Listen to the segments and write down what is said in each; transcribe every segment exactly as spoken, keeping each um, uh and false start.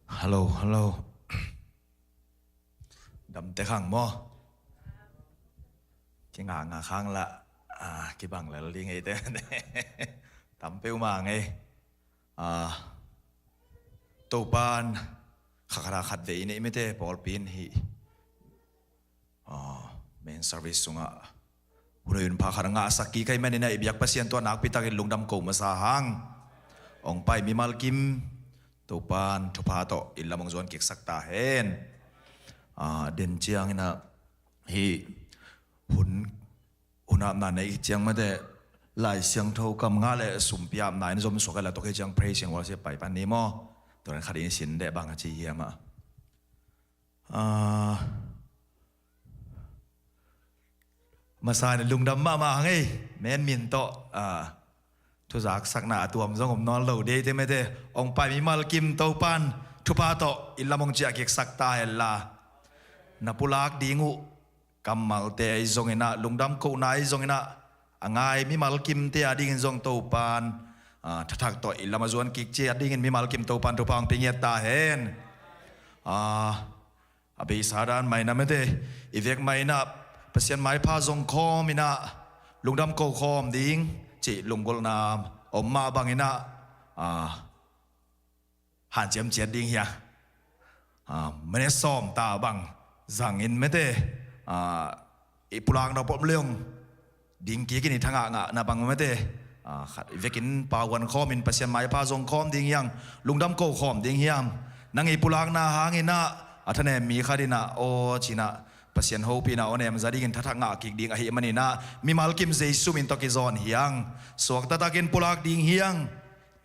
Hello, hello. Damte khang maw? Kinganga khang la, ah, kibang lel ding ei te. Tampe uma ngei. Ah, Topan khakhat a khat vei nei mete pawlpi in hi. Ah, main service sungah hun hoih hun pha khat a ngahsak kik ahih manin ah i biak Pasian tawh nakpi takin lungdam ko masa hang. Hong pai mimal kim Topan thupha tawh inn lam hong zuan kiksak ta hen. Ah, den ciangin ah hih hun, hun apna nei ciang mate Lai Siangtho kam ngah le sumpi apna in zom suak a la tawh kei ciang praise and worship pai pan ni maw? Tua dan khat in sin deh bang a ci hiam ah. Ah, masa in lungdam mahmah hang ei, men min tawh, ah, thuzaksakna a tuam zong om nawn lo dei te mete. Hong pai mimal kim Topan thupha tawh inn lam hong ciah kiksak ta hen la. Na pulak ding uh kammalte ahi zongin ah, lungdam kohna ahi zongin ah, a ngai mimal kimte a dingin zong Topan, ah, thathak tawh inn lam a zuan kik ciat dingin mimal kim Topan thupha hong pia ngiat ta hen. Ah, a beisa dan mah in ah mete, i vek mah in ah Pasian maipha zong khawm in ah lungdam ko khawm ding cih lunggulhna om mah bangin ah, ah, hanciam ciat ding hi a. Ah, minute sawm ta bang zangin mete, ah, i pulakna pawh om leong ding kik in i thangah ngahna bang mete, ah, khat i vekin pauan khawmin Pasian maipha zong khawm ding hiam, lungdam ko khawm ding hiam? Nang i pulakna hangin ah a thanem mi khat in ah aw ci-in ah Pasian hopihna aw nem za dingin thathak ngah kik ding ahih manin ah mimal kim Jesu min tawh kizawn hi hang. Suakta takin pulak ding hi hang.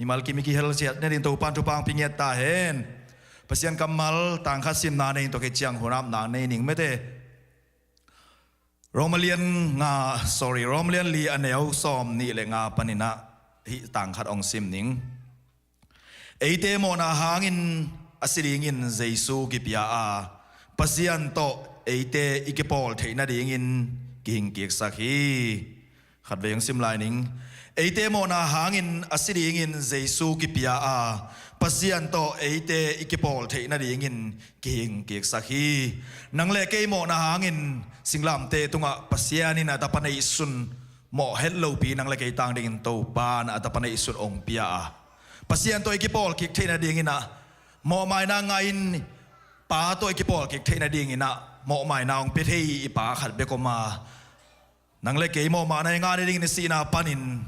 Mimal kim i kihel ciat nading Topan thupha hong pia ngiat ta hen. Pasian kammal tang khat simna nei ning, tua khit ciang hun apna nei ning mete. Rom a lian nga, sorry, Rom a lian li a neu sawm nih le nga panin ah hih tang khat hong sim ning. Eite mawhna hangin a si dingin Jesu kipia a, Pasian tawh eite i kipawl theih nadingin kihing kiksak hi. Khatvei hong sim lai ning. Eite mawhna hangin a si dingin Jesu kipia a, Pasian tawh eite i kipawl theih nadingin kihing kiksak hi. Nang le kei mawhna hangin singlamteh tungah Pasian in a tapa neihsun mawh het lopi nang le kei tang dingin Topan a tapa neihsun hong pia a, Pasian tawh i kipawl kik theih nadingin ah mawhmaina ngah in, Pa tawh i kipawl kik theih nadingin ah mawhmaina hong pia thei i Pa khat bek om a, nang le kei mawhmaina i ngah nadingin i sihna panin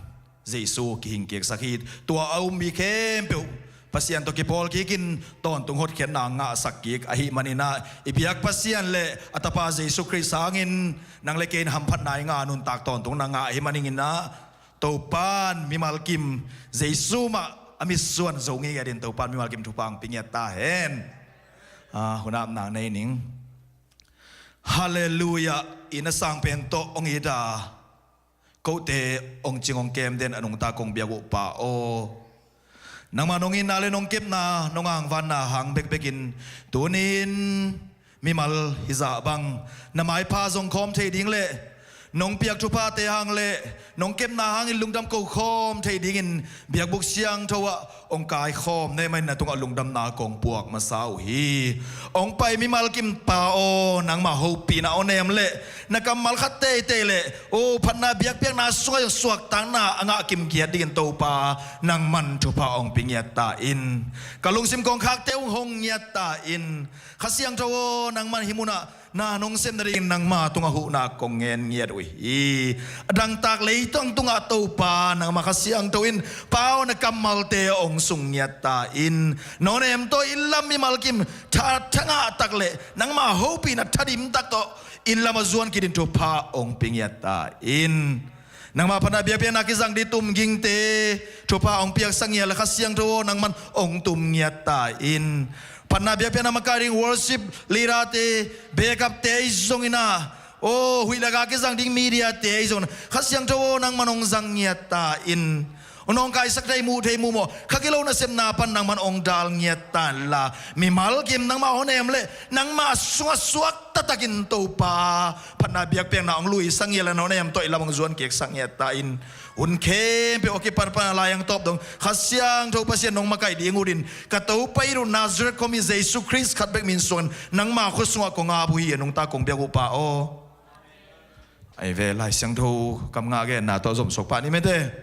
Jesu kihing kiksak hi. Tua a um mi khempeuh Pasian tawh kipawl kikin tawntung hotkhiatna ngahsak kik ahih manin ah i biak Pasian le a tapa Jesu Khrist hangin nang le kei in hamphatna i ngah, nuntak tawntungna ngah ahih manin ah Topan mimal kim Jesu mah a mitsuan zo ngei ngiat in Topan mimal kim thupha hong pia ngiat ta hen. Ah, hun apna nei ning. Halleluiah. Inn a sang pen tawh hong it a, kote hong cing hong kem den a nungta kong biak uh Pa aw, nangmah nong itna le nong kepna nong angvanna hang bekbekin tuni-in mimal hizah bang na maipha zong khawm thei ding le nong piak thuphate hang le nong kepna hangin lungdam ko khawm thei dingin biakbuk siangtho ah hong kaikhawm na hih manin na tungah lungdamna kong puak masa uh hi. Hong pai mimal kim Pa aw, nangmah hopihna aw nem le na kammal khat teitei le aw phatna biakpiakna sungah suaktakna a ngah kimkiat dingin Topa nangman thupha hong pia ngiat ta in. Ka lungsim kongkhakte hong hong ngiat ta in. Kha Siangtho aw, nangman hih munah na nong sem nadingin nangma tungah huhna kong ngen ngiat uh hi. A dangtak leitang tungah Topa nangma Kha Siangtho in Pa aw na kammalte hong sung ngiat ta in. Na aw nem tawh inn lam mimal kim tha, thangah tak le nangma hopihna thadim tak tawh inn lam a zuan kik dingin thupha hong pia ngiat ta in. Nangma phatna biakpiakna kizang ding tum gingte thupha hong piaksak ngiat le Kha Siangtho aw nangman hong tum ngiat ta in. Phatna biakpiakna makaih ding worship leader-te, backup-te ahi zongin ah aw huih le ga kizang ding media-te ahi zongin ah Kha Siangtho aw nangman hong zang ngiat ta in. Hong nawngkaisak thei, muh thei, muh mawh, kha kilo nasepna pan nangman hong dal ngiat ta inla, mimal kim nangmah hong nem leh nangmah sungah suakta takin Topa phatna biakpiakna hong luisak ngiat leh hong nem tawh i lam hong zuan kiksak ngiat ta in. Hun khempeuh a kipan pan a lai hong tawp dong Kha Siangtho Pasian nong makaih ding utin, ka Topa it uh Nazareth khuami Jesu Khrist khat bek min suangin nangma khut sungah kong ap uh hi, a nungta kong biak uh Pa aw. Ai ve, Lai Siangtho kam nga genna tawh zomsuak pah ni mete.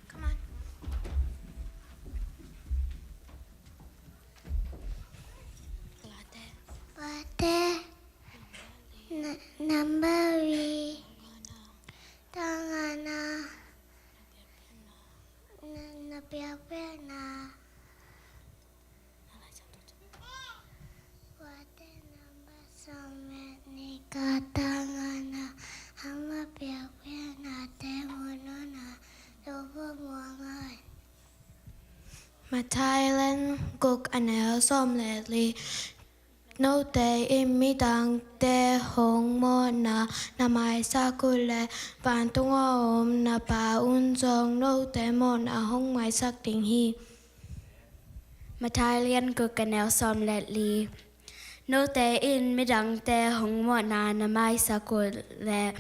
Come on. Late. Late. Na, number three. Tangana. Na, na biakpiakna. Late number sawm leh nih, ka tangana, ama biakpiakna te mununa, Topa muangai. Mathai lian guk a neu sawm leh li. Note in midangte hong mawhna na maisak uh leh, vantung a om na Pa un zong note mawhna hong maisak ding hi. Mathai lian guk a neu sawm leh li. Note in midangte hong mawhna na maisak uh leh,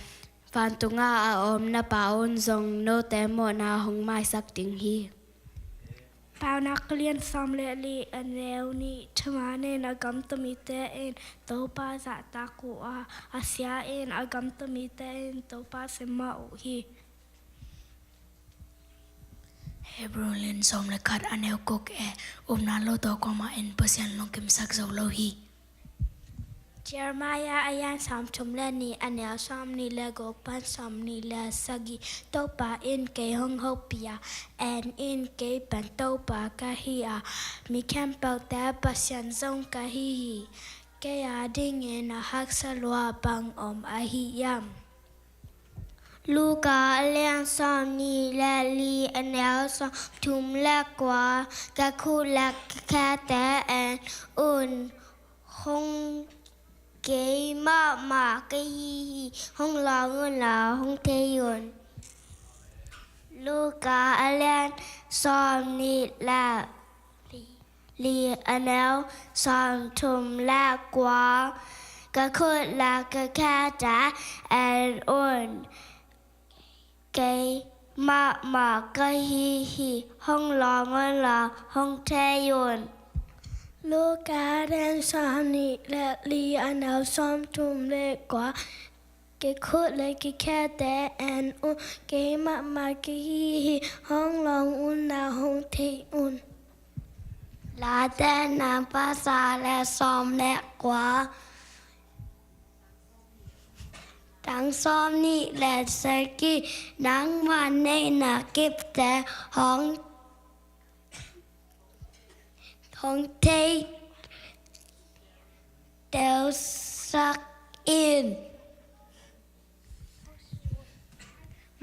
vantungah a om na Pa un zong note mawhna hong maisak ding hi. Paunak lian sawm leh li a neu nih. Thaman in a gamta mite in Topa zahtak uh a, a sia in a gamta mite in Topa sem mah uh hi. Hebrew lian sawm leh khat a neu guk e. Upna lo tawh kuamah in Pasian lungkimsak zo lo hi. Jeremiah a lian sawmthum leh nih a neu sawmnih leh guk pan sawmnih leh sagih. Topa in kei hong hopih a, en in, kei pen Topa ka hi a, mi khempeuhte Pasian zong ka hi hi. Kei a dingin a haksa lua bang om ahi hiam? Luka a lian sawmnih leh li a neu sawmthum leh kua. Ka khut leh ka khete en un. Hong, kei mahmah ka hi hi, hong lawng unla hong thei un. Luka a lian sawmnih leh li a neu sawmthum leh kua. Ka khut leh ka khete en un. Kei mahmah ka hi hi, hong lawng unla hong thei un. Luka a lian sawmnih leh li a neu sawmthum leh kua. Ka khut leh ka khete en un. Kei mahmah ka hi hi, hong lawng unla hong thei un. Late number za leh sawm leh kua. Tang sawmnih leh sagih. Nangma neihna kipte hong, hong thei deusak in.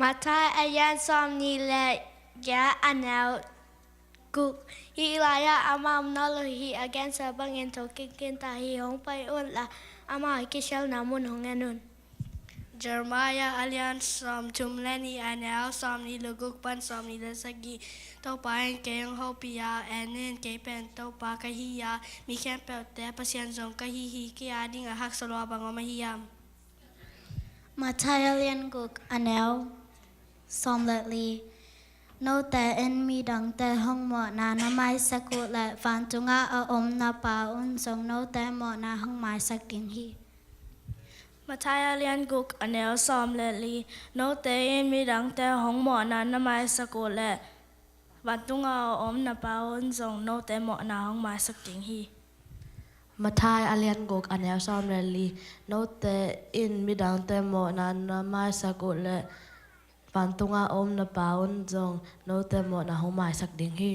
Mathai a lian sawmnih leh giat a neu guk. Hih lai-ah amah om nawn lo hi. A gensa bangin tho kinkin ta hi. Hong pai unla, amah a kikhelna mun hong en un. Jeremiah a lian sawmthum leh nih a neu sawmnih leh guk pan sawmnih leh sagih. Topa in kei hong hopih a, en in, kei pen Topa ka hi a, mi khempeuhte Pasian zong ka hi hi. Kei a ding a haksa lua bang om ahi hiam? Mathai a lian guk a neu sawm leh li. Note in midangte hong mawhna na maisak uh leh, vantungah a om na Pa un zong note mawhna hong maisak ding hi. Mathai a lian guk a neu sawm leh li. Note in midangte hong mawhna na maisak uh leh, vantungah a om na Pa un zong note mawhna hong maisak ding hi. Mathai a lian guk a neu sawm leh li. Note in midangte mawhna na maisak uh leh, vantungah a om na Pa un zong note mawhna hong maisak ding hi.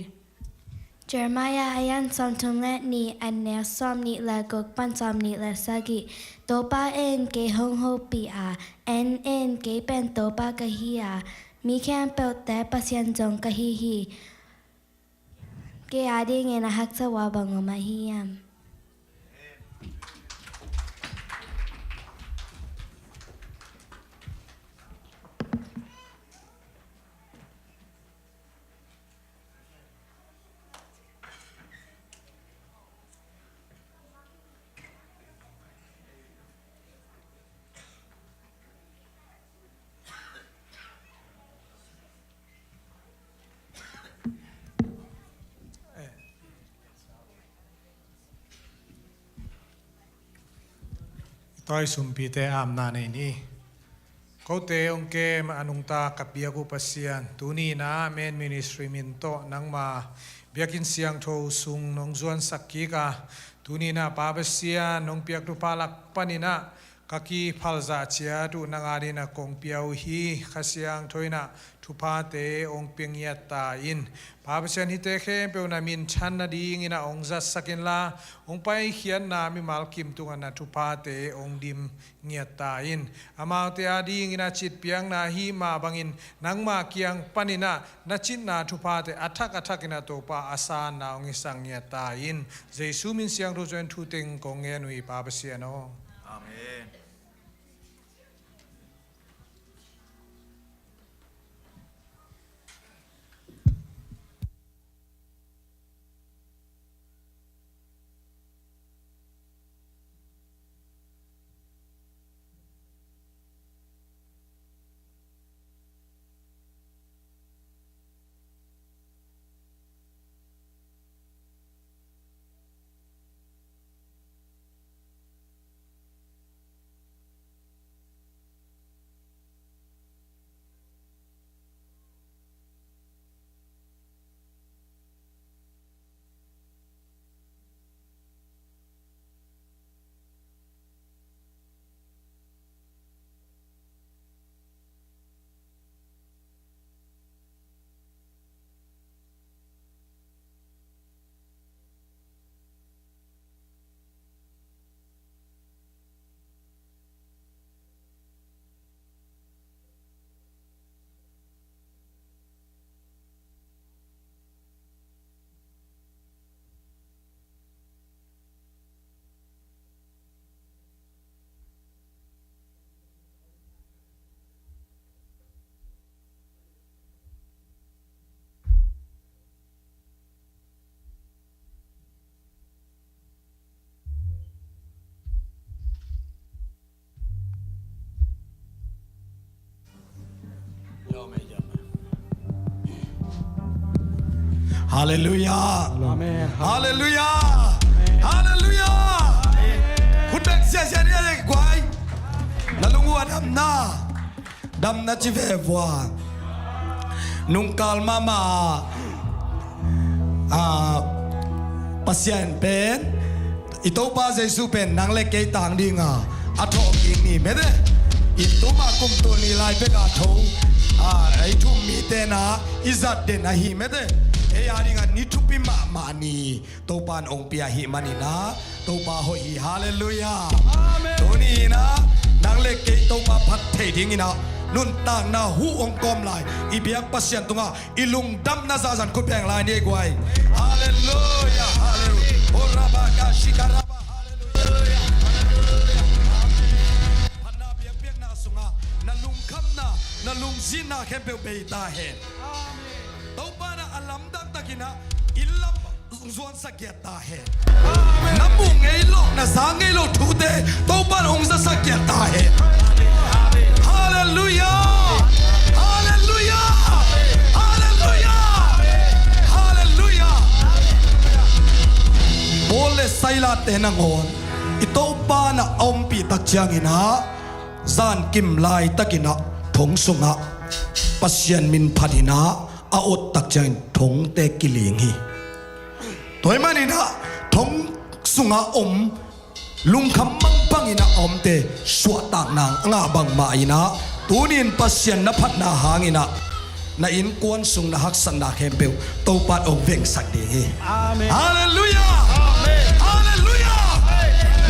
Jeremiah a lian sawmthum leh nih a neu sawmnih leh guk pan sawmnih leh sagih. Topa in kei hong hopih a, en in, kei pen Topa ka hi a, Mi khempeuhte Pasian zong ka hi hi. Kei adingin a haksa uh a bang om ahi hiam? Tawi sumpite amna nei ni. Kote hong kem a nungta ka biak uh Pasian, tuni in ah Men Ministry min tawh nangma biakinn siangtho sung nong zuansak kik a, tuni in ah Pa Pasian nong piak thupha lak panin ah ka kiphal zah ciat uh nang adingin ah kong pia uh hi. Kha Siangtho in ah thuphate hong pia ngiat ta in. Pa Pasian, hihte khempeuh na minthan nadingin ah hong zatsak inla, hong paikhiatna mimal kim tungah na thuphate hong dim ngiat ta in. Amaute adingin ah citpiakna hih mah bangin nangma kiang panin ah na citna thuphate a thak a thakin ah Topa a sanna hong hisak ngiat ta in. Jesu min siangtho ciangin thu teng kong ngen uh hi, Pa Pasian aw. Amen. Halleluiah. Amen. Halleluiah. Halleluiah. Khut beng siasia ni a le guai. Na lung uh a dam na. Damna ci ve vua. Nungkal mahmah ah, Pasian pen, i Topa Jesu pen nang le kei tang dinga a thawhkik ni mete. I tuma kum tul nih lai beka tho, ah, i thum mite na i zat den ahi mete. Ei a dinga ni thupi mahmah ni Topa in ong pia hi maninah Topa hoih hi. Halleluiah. Amen. Tuni inah nang le kei Topa phat thei dinginah nuntakna hu ong kawm lai i biak Pasian tungah i lungdamna zahzan khut beng lai ni ei guai. Halleluiah. Halleluiah. Orabaka shikaraba. Halleluiah. Halleluiah. Amen. Phatna biakpiakna sungah na lungkhamna, na lungzinna khempeuh bei ta hen. Amen. Topa na a lamdang takinah inn lam zuansak giat ta hen. Amen. Na muh ngei lo, na za ngei lo thute Topa na hong zasak giat ta hen. Halleluiah. Halleluiah. Halleluiah. Halleluiah. Paul le Silas te nangawn i Topa na a ompih tak cianginah zankim laitakinah thong sungah Pasian min phatinah a ut tak ciangin thongte kiling hi. Tua ahih maninah thong sungah om lungkham mangbangin a omte suahtakna a ngah bangmah inah tunin Pasian na phatna hanginah na innkuan sung na haksatna khempeuh Topa in ong vengsak ding hi. Amen. Halleluiah. Amen. Halleluiah.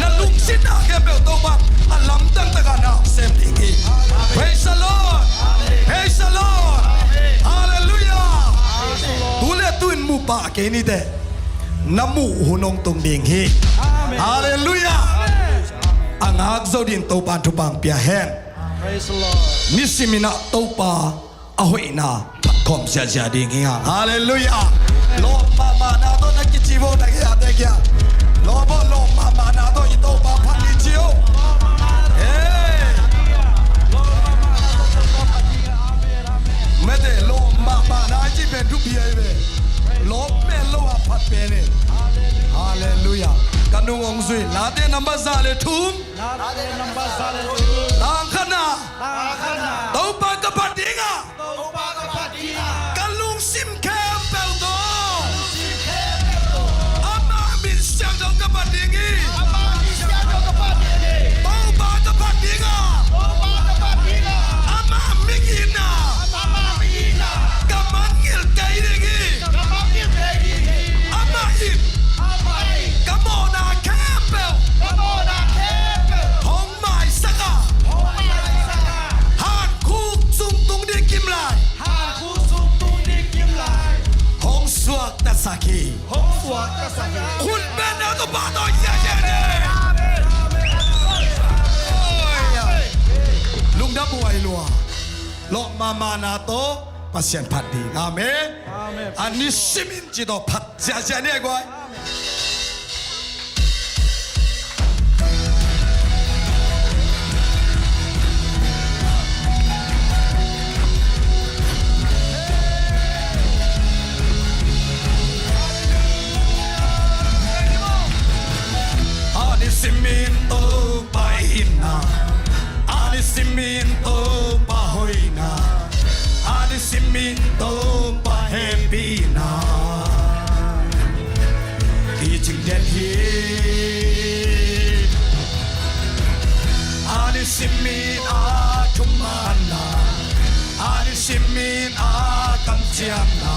Na lungsinna khempeuh Topa in a lamdang takah na sem ding hi. Amen. Praise the Lord. Amen. Praise the Lord. Kei ni teh na muh hun hong tung ding hi. Halleluiah. A ngak zo dingin Topa'n thupha pia hen. Nisimin ah Topa a hoihna phat khawm ziahziah ding hi hang. Halleluiah. Lawp mahmahna tawh na kici vo, na kiate kia. Lawp aw, lawp mahmahna tawh i Topa phat ni ci o. Hey. Mete, lawp mahmahna i cih pen thupi ahi ve. Lawp mel lo a phat pen e. Halleluiah. Ka nung hong zui. Late number za le thum. Tang khatna. Topa ka phat ding a. Ka lungsim khempeuh tawh. Ama min siangtho ka phat ding hi. Topa ka phat ding a. Ama min itna. Ka mangngilh kei ding hi. Ama in ka mawhna khempeuh hong maisak a, hankhuk sung tung ding kim lai hong suaktasak hi. Khut beng na Topa tawh ziahziah ni. Lungdam huai lua. Lawp mahmahna tawh Pasian phat ding. Amen. A nisimin ci tawh phat ziahziah ni, a guai. A nisimin Topa itna, a nisimin Topa hoihna, a nisimin Topa hehpihna i cing den hi. A nisimin a thumanna, a nisimin a kamciamna,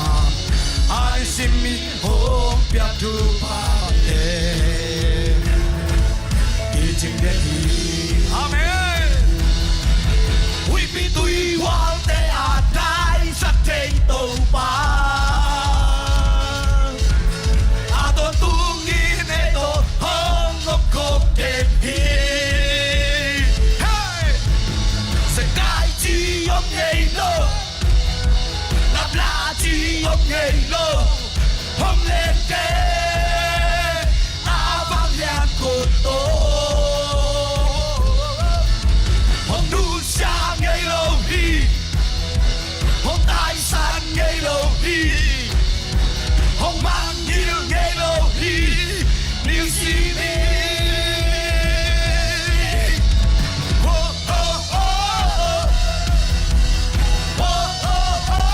a nisimin hong piak thuphate i cing den hi. Amen. Huihpi tuihualte a taisak thei Topa, a tawntungin ei tawh hong omkhawm den hi. Hey! Zekai ci om ngei lo, lapla ci om ngei lo, hong lente a vanglian kut tawh hong nusia ngei lo hi. Hong taisan ngei lo hi. Hong mangngilh ngei lo hi. Nisimin. Oh, oh, oh, oh. Oh, oh, oh,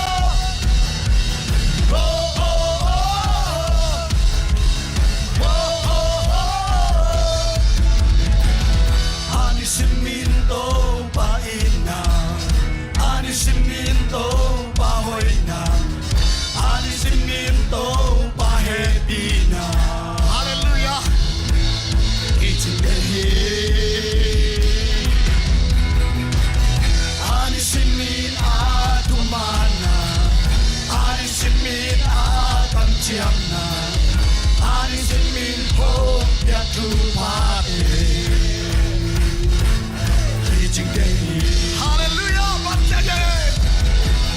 oh. Oh, oh, oh, oh. A nisimin Topa itna, a nisimin Topa hoihna, a nisimin Topa hehpihna. Halleluiah. I cing den hi. A nisimin a thumanna, a nisimin a kamciamna, a nisimin hong piak thuphate i cing den hi. Halleluiah.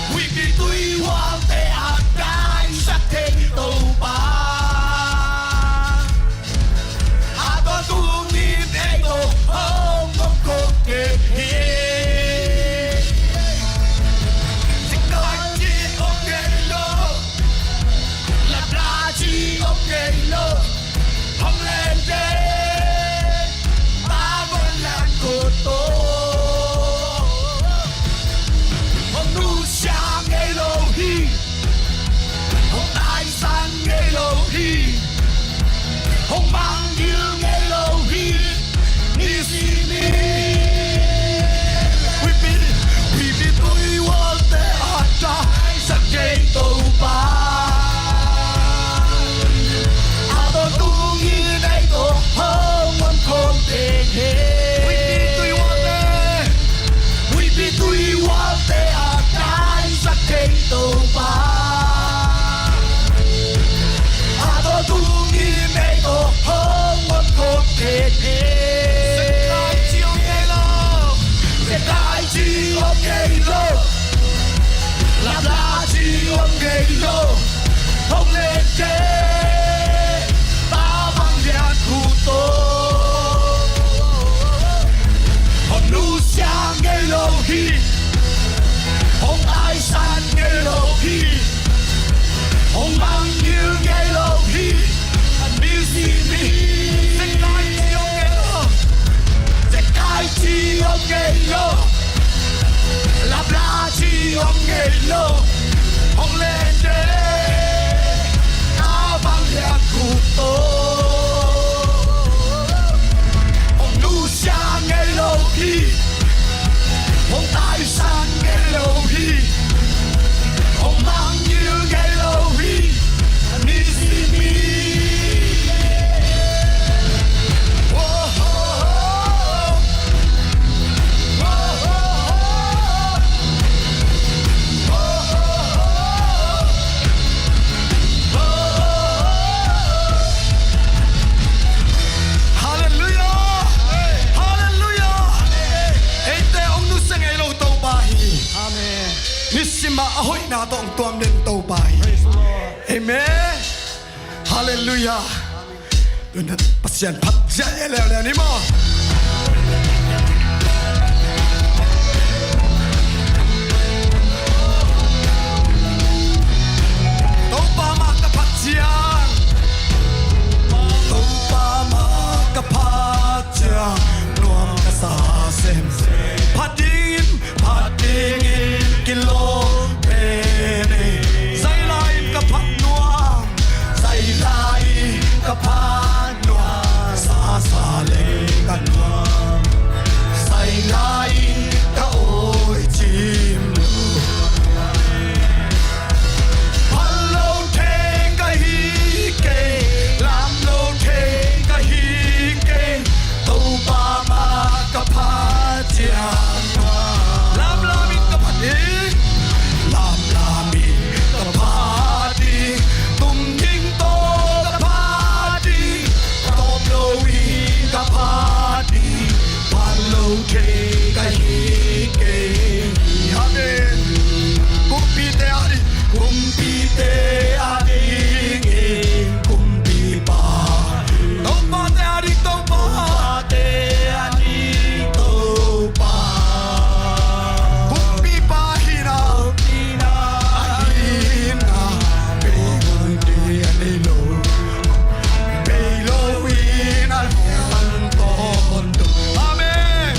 Huihpi tuihualte a taisak thei Topa, a tawntungin ei tawh hong omkhawm den hi. Zekai ci om ngei lo, lapla ci om ngei lo, hong lente a vanglian kut tawh Na tawh hong tuam den Topa hi. Amen. Halleluiah. Tun Pasian phat ciat leuleu ni maw. Topa mah ka phat ciang, Topa mah ka phat ciang, nuam ka sa semsem. Phat dingin, phat dingin kilawm pen hi. Zaila in ka phat nuam, zaila in ka phat nuam, sasa leng ka nuam. Zaila in ka awi cim lua. Phat lo thei ka hi kei, lam lo thei ka hi kei. Topa mah ka phat ciang, lamlam in ka phat ding, lamlam in ka phat ding. Tum ding tawh ka phat ding, tawm lo in ka phat ding. Phat lo thei ka hi kei. Amen. Kumpite a ding, kumpite a dingin kumpipa. Topate a ding Topa, Topate a ding Topa. Kumpipa hi na, hi na, a hi na. Bei lo in a lian tawntung. Amen.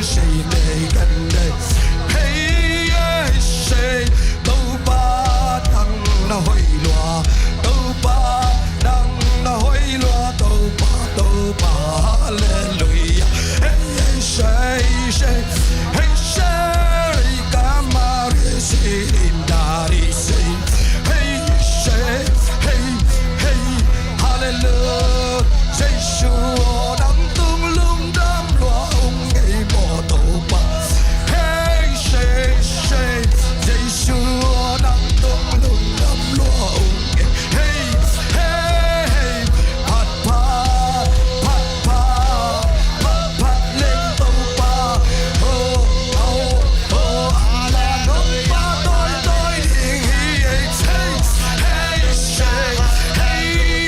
Hei, hei, hei, Topa nang na hoih lua, Topa nang na hoih lua, Topa, Topa, halleluia. Hei, hei, hei, hei, hei, hei, kamari si indari si. Hei, hei, hei, hei, halleluia. Jesu aw, nang tung lungdam lua ung ei maw Topa. Hei, hei, hei, Jesu aw, nang tung lungdam lua ung ei. Hei, hei, hei, phat pha, phat pha, phat phat leng Topa. Oh, oh, oh, a la nong pha toi toi ding hi ei. Hei, hei, hei,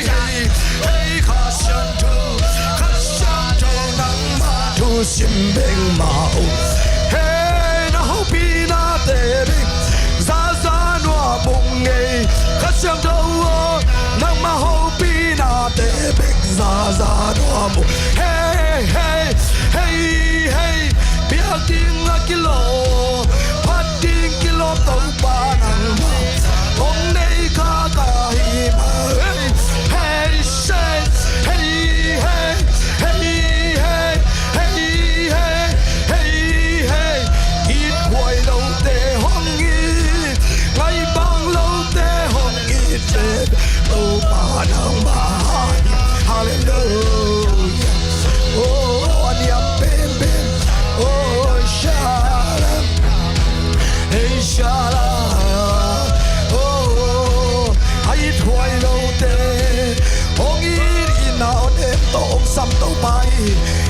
hei, hei, Kha Siangtho, Kha Siangtho nangmah thu sim bek mah uh. Hei, na hopinate bek zaza nuam ung ei. Kha Siangtho aw, nangmah hopinate bek zaza nuam ung. Hei, hei, hei, hei, biak ding a kilawm, phat ding kilawm Topa nangmah hong nei kha ka hi mah. Hei, hei, hei, hei, hei, hei, hei, hei, hei, hei. It huai lote hong it, ngai bang lote hong it, Topa nangmah. Halleluia. Oh, a niam penpen. Oh, shala. Hei, shala. Oh, a it huai lote hong it, i na on em tawh hong sam Topa hi.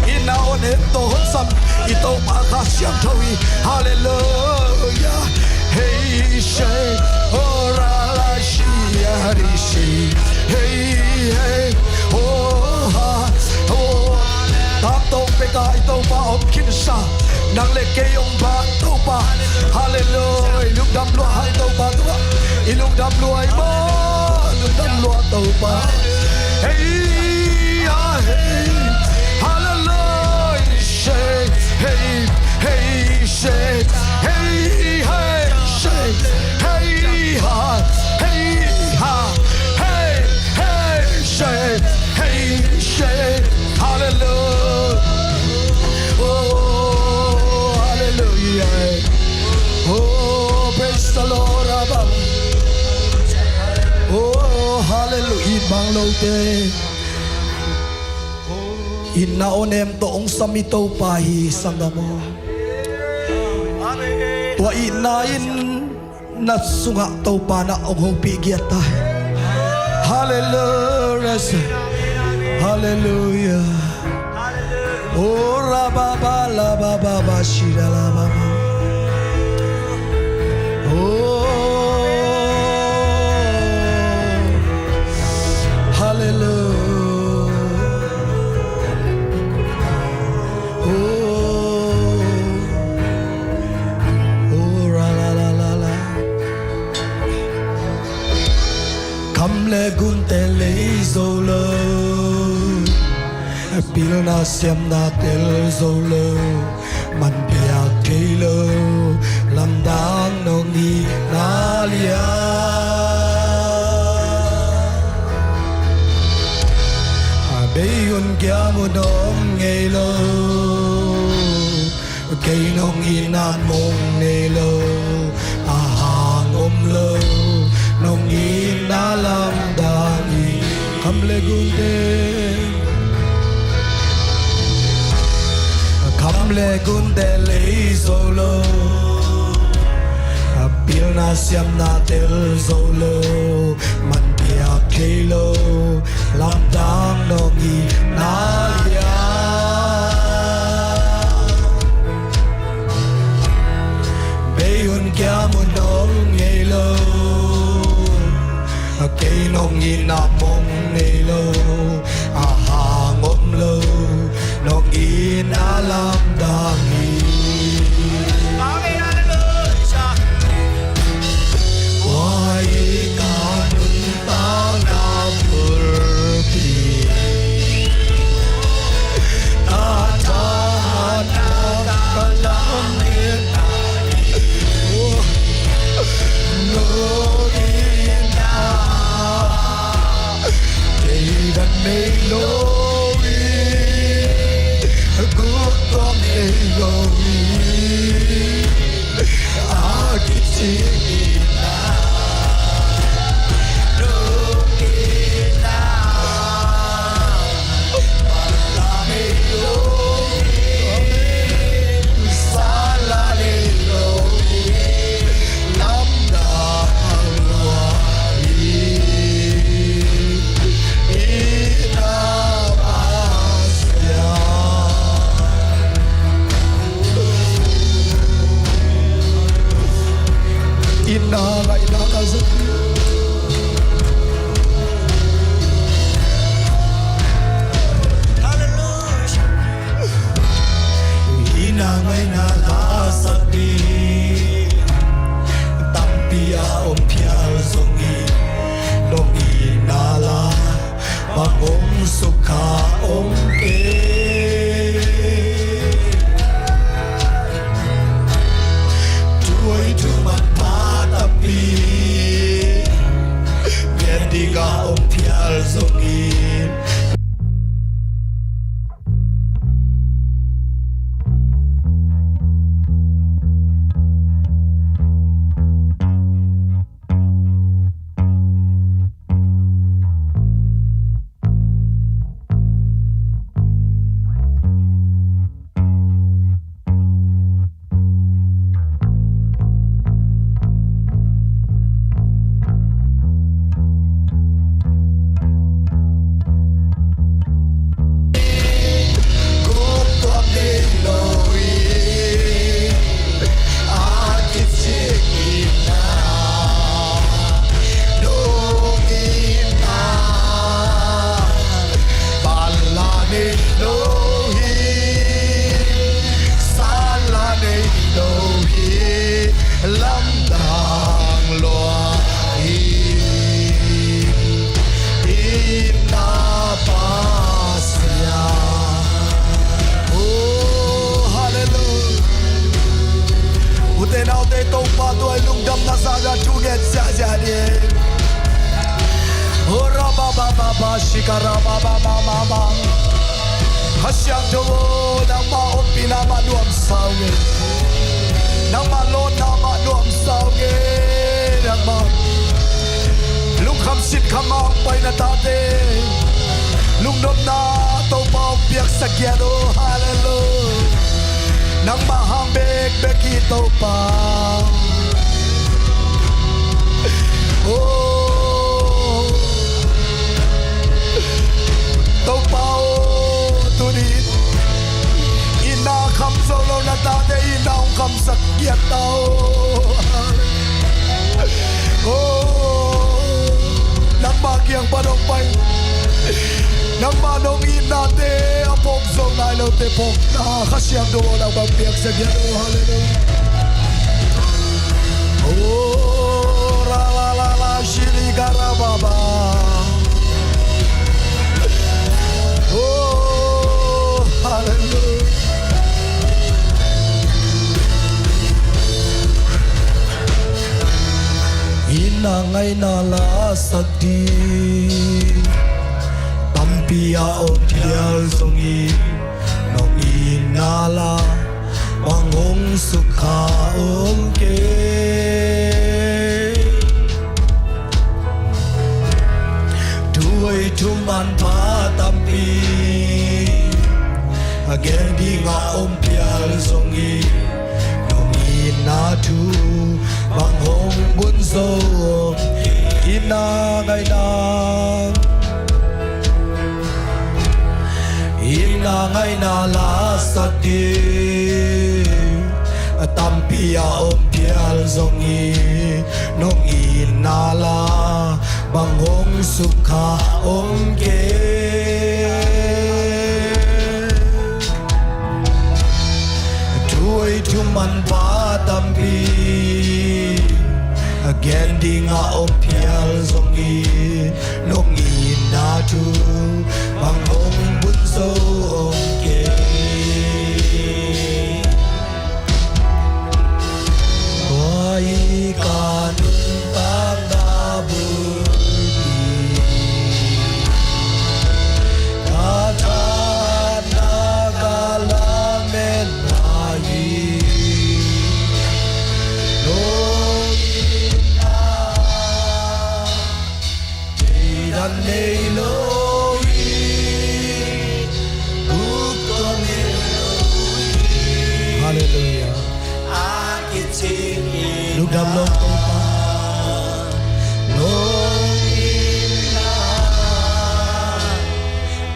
I na on em tawh hong sam i Topa Kha Siangtho hi. Halleluia. Hei, shei, oh, ra, la, shi, ya, ri, shi. Hei, hei, oh, ha, oh. Tam to pek a i Topa om khinsa. Nang le kei hong ban Topa. Halleluia. Lungdam lua hang Topa tua. I lungdam lua i maw. Lungdam lua Topa. Hei, ah, hei. Halleluia. Shei, hei, hei, shei. Hei, hei, shei. Hei, ha, hei, ha. Hei, hei, shei. Hei, shei. Halleluia. Oh, halleluia. Oh, praise the Lord, Abba. Oh, halleluia. It bang lote, it na on em tawh hong sam i Topa hi, sanggam aw. Tua itna in na sungah Topa na hong hopih giat ta hi. Halleluia. Halleluia. Oh, ra, ba, ba, la, ba, ba, ba, shi, da, la, ba, ba. Oh, halleluia. Oh, oh, ra, la, la, la, la. Kham le gunte lei zo lo, pilna siamna tel zo lo, man piak thei lo, lamdang nong hihna lian. A bei un kiam un om ngei lo, kei nong itna mong nei lo, a hang om lo, nong itna lamdang hi. Kham le gunte, kham le gunte lei zo lo, a pilna siamna tel zo lo, man piak thei lo, lamdang nong hihna lian. Bei un kiam un om ngei lo, kei nong itna mong nei lo, a hang om lo, nong itna lamdang hi. Huai ka nuntakna bulpi, a thahatna ka Na ngaihna ka zong. Hallelujah. I na ngaihna la sak ding tampi a om phial zongin, nong itna la bang hong sukha om kei. Thu hoih thu manpha tampi gen ding a om phial zongin. Lamdang lua hi, itna Pasian. Oh, hallelujah. Ute naute, Topa tungah lungdamna sang a thu gen ziahziah ni. Oh, rabababa, shika rabababa. Kha Siangtho aw, nangmah ompihna mah nuamsa ung e. Nangmah lawnna mah nuamsa ung e. Nangmah lungkham sinkham a hong pai na tate lungnopna Topa hong piaksak hiat aw. Hallelujah. Nangmah hang bekbek hi Topa. Oh. Topa aw, tuni in itna kham zo lo na tate itna hong khamsak giat ta aw. Oh, nangmah kiang pan hong pai, nangmah nong itnate a phawk zo nai lote phawkna Kha Siangtho aw, nangmah piaksak giat aw. Hallelujah. Oh, ra la la la, shili ga ra ba ba. Oh, hallelujah. Itna ngaihna la sak ding tampi a om phial zongin, nong itna la bang hong sukha om kei. Thu hoih thu manpha tampi a gen ding a om phial zongin, nong itna thu bang hong bun zo om kei. Itna ngaihna, itna ngaihna la sak ding tampi a om phial zongin, nong itna la bang hong sukha om kei. Thu hoih thu manpha tampi a gen ding a om phial zongin, nong itna thu bang hong bun zo om kei. Tua hi ka nuntakna bulpi, ka thahatna, ka lametna hi. Nong itna theidan nei lo hi, guk tawh nei lo hi. Hallelujah. A kicing hi. Lungdam lawm Topa. Nong itna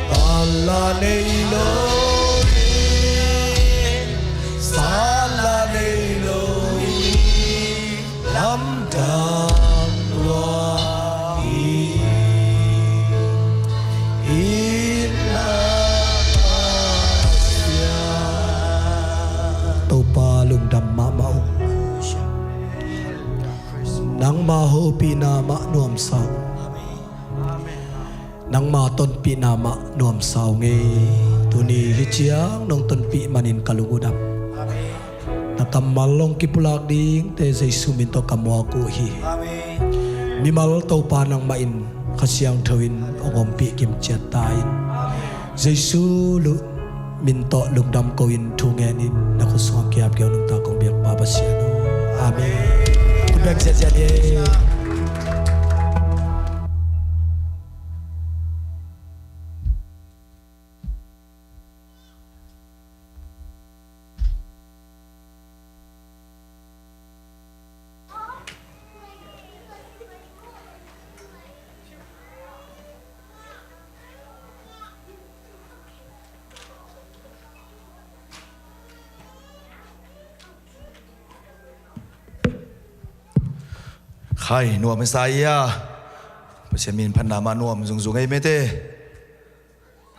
pan la nei lo hi, san la nei lo hi. Lamdang lungdam mahmah uh. Nangma hopihna mah nuamsa uh. Nangma tonpihna mah nuamsa uh ngei. Tuni hih ciang nong tonpih manin ka lung uh dam. Na kammal hong kipulak dingte Jesu min tawh ka muak uh hi. Mimal Topa nangmah in Kha Siangtho in hong ompih kimciat ta in. Jesu lu min tawh lungdam ko in thu ngen in na khut sungah kiap kei uh nungta kong biak pa Pasian uh. Amen. Khut beng ziahziah ni. Khai nuam hi sa ia. Pasian min phatna mah nuam zungzung ei mete.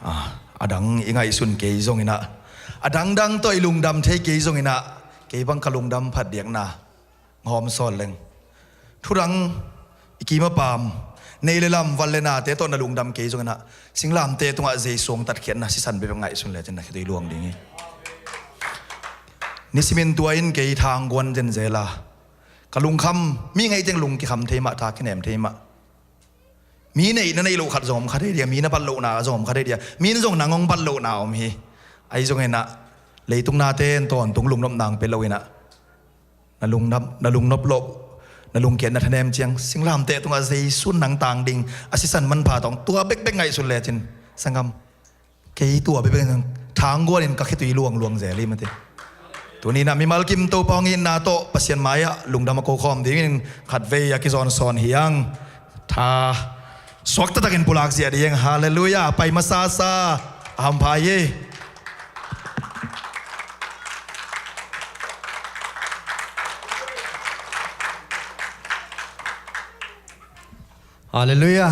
Ah, a dang i ngaihsun kei zongin ah, a dangdang tawh i lungdam thei kei zongin ah, kei bang ka lungdam phat diakna hawm sawl leng. Thudang i kim a pam, nei le lam, val le nate tawh na lungdam kei zongin ah, singlamteh tungah Jesu hong tatkhiatna sisan bek ngaihsun lecin na khitui luang ding hi. Nisimin tua in kei thangguan zenzel a, ka lungkham, mi ngaih teng lung kikham thei mah, tha kinem thei mah. Mi neih na neih loh khat zong om kha thei dia, mi na bat lohna zong om kha thei dia, mi in zong nang hong bat lohna om hi. Ahi zongin ah, leitung nate in tawntung lungnopna hong pia loin ah, na lungnop, na lungnop loh, na lungkiatna thanem ciang singlamteh tungah Jesu nang tang ding a sisan manpha tawh tua bekbek ngaihsun lecin, sanggam, kei tua bekbek thangguan in ka khitui luangluang zel hi mate. Tuni in ah mimal kim Topa hong itna tawh Pasian mai-ah lungdam a kokhawm dingin khatvei a kizawn sawn hi ang. Tha suak taktakin pulak ziah ding. Halleluiah. Pai masasa a hampha hi. Halleluiah.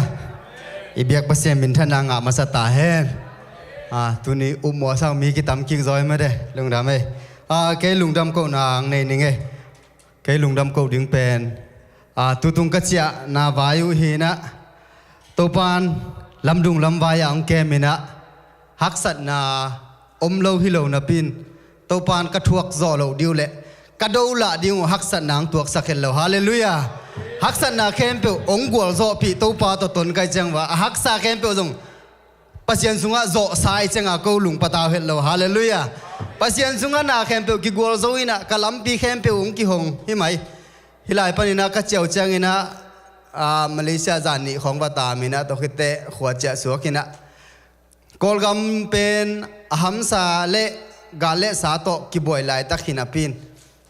I biak Pasian minthanna ngah masa ta hen. Ah, tuni upmawh sang mi kitam kik zaw hi mate. Lungdam ei. Ah, kei lungdam kohna ang nei ning ei. Kei lungdam koh ding pen, ah, tutung ka ciahna vai uh hi in ah, Topan lamdung lamvai ah hong kem in ah, haksatna om lo hi lo napi in, Topan ka thuak zawh loh ding uh leh ka do lah ding uh haksatna hong tuaksak het lo. Halleluiah. Haksatna khempeuh hong gualzawhpih Topa tawh ton ka hih ciang va, a haksa khempeuh zong Pasian sungah zawhsa i cianga ko lungpatau het lo. Halleluiah. Pasian sungah na khempeuh kigualzo in ah, ka lampi khempeuh hong kihong hi mai. Hih lai panin ah ka ciah uh ciangin ah, ah, Malaysia zan nih khawng va tam in ah, tua khit teh khua ciah suak in ah, Kawlgam pen a hamsa le gal le sa tawh kibuai laitak hi napi in,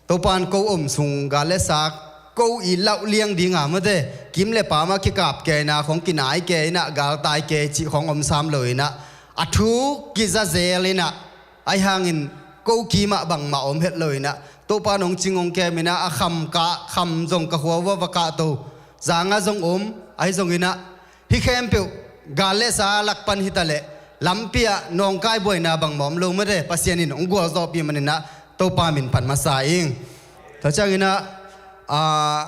Topan ko om sung gal le sa ko i lauh liang ding a mate, kim le pam ah kikap kei in ah, khawng kinai kei in ah, galtai kei cih khawng om sam lo in ah, a thu kiza zel in ah, ahi hangin ko kim ah bangmah om het lo in ah, Topan hong cing hong kem in ah, a kham kah, kham zong ka khua uh ah va kahto, zang ah zong om, ahi zongin ah, hih khempeuh gal le sa lak pan hi ta leh, lampi ah nawngkai buaina bangmah om lo mate, Pasian in hong gualzawhpih manin ah Topa min phat masa ing. Tua ciangin ah, ah,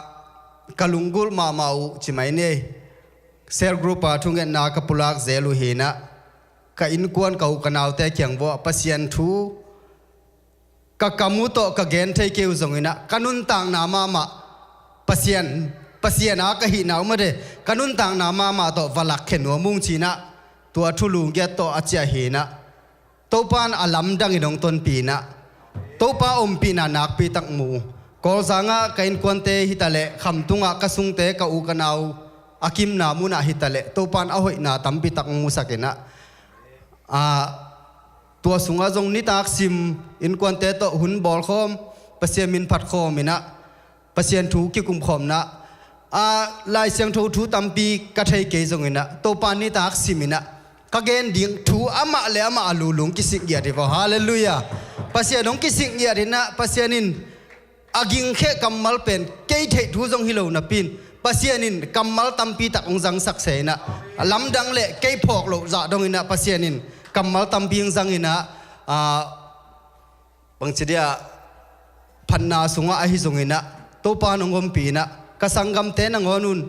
ka lunggulh mahmah uh ci mai ni. Cell group ah thungetna ka pulak zel uh hi in ah, ka innkuan, ka u ka naute kiang vuah Pasian thu ka kam uh tawh ka gen thei kei uh zongin ah, ka nuntakna mahmah Pasian, Pasian a ka hihna uh mate, ka nuntakna mahmah tawh va lakkhe nuam ung ci in ah, tua thu lunggulh tawh a ciah hi in ah, Topan a lamdangin hong tonpih in ah, Topa ompihna nakpi tak mu uh. Kawlzang ah ka innkuante hi ta leh, khamtung ah ka sungte, ka u ka nau a kimna mun ah hi ta leh, Topan a hoihna tampi tak hong musak in ah, ah, tua sungah zong nitak sim, innkuante tawh hun bawlkhawm, Pasian min phatkhawm in ah, Pasian thu kikumkhawmna, ah, Lai Siangtho thu tampi ka thei kei zongin ah, Topa nitak sim in ah, ka gen ding thu amah le amah a lulung kisik ngiat hi vaw. Halleluiah. Pasian hong kisik ngiat in ah, Pasian in a gingkheh kammal pen kei theih thu zong hi lo napi in, Pasian in kammal tampi tak hong zangsak se in ah, a lamdang le kei phawk loh zah dongin ah, Pasian in kammal tampi hong zang in ah, ah, bangci dia, phatna sungah ahi zongin ah, Topa nong ompih in ah, ka sanggamte nangawn un,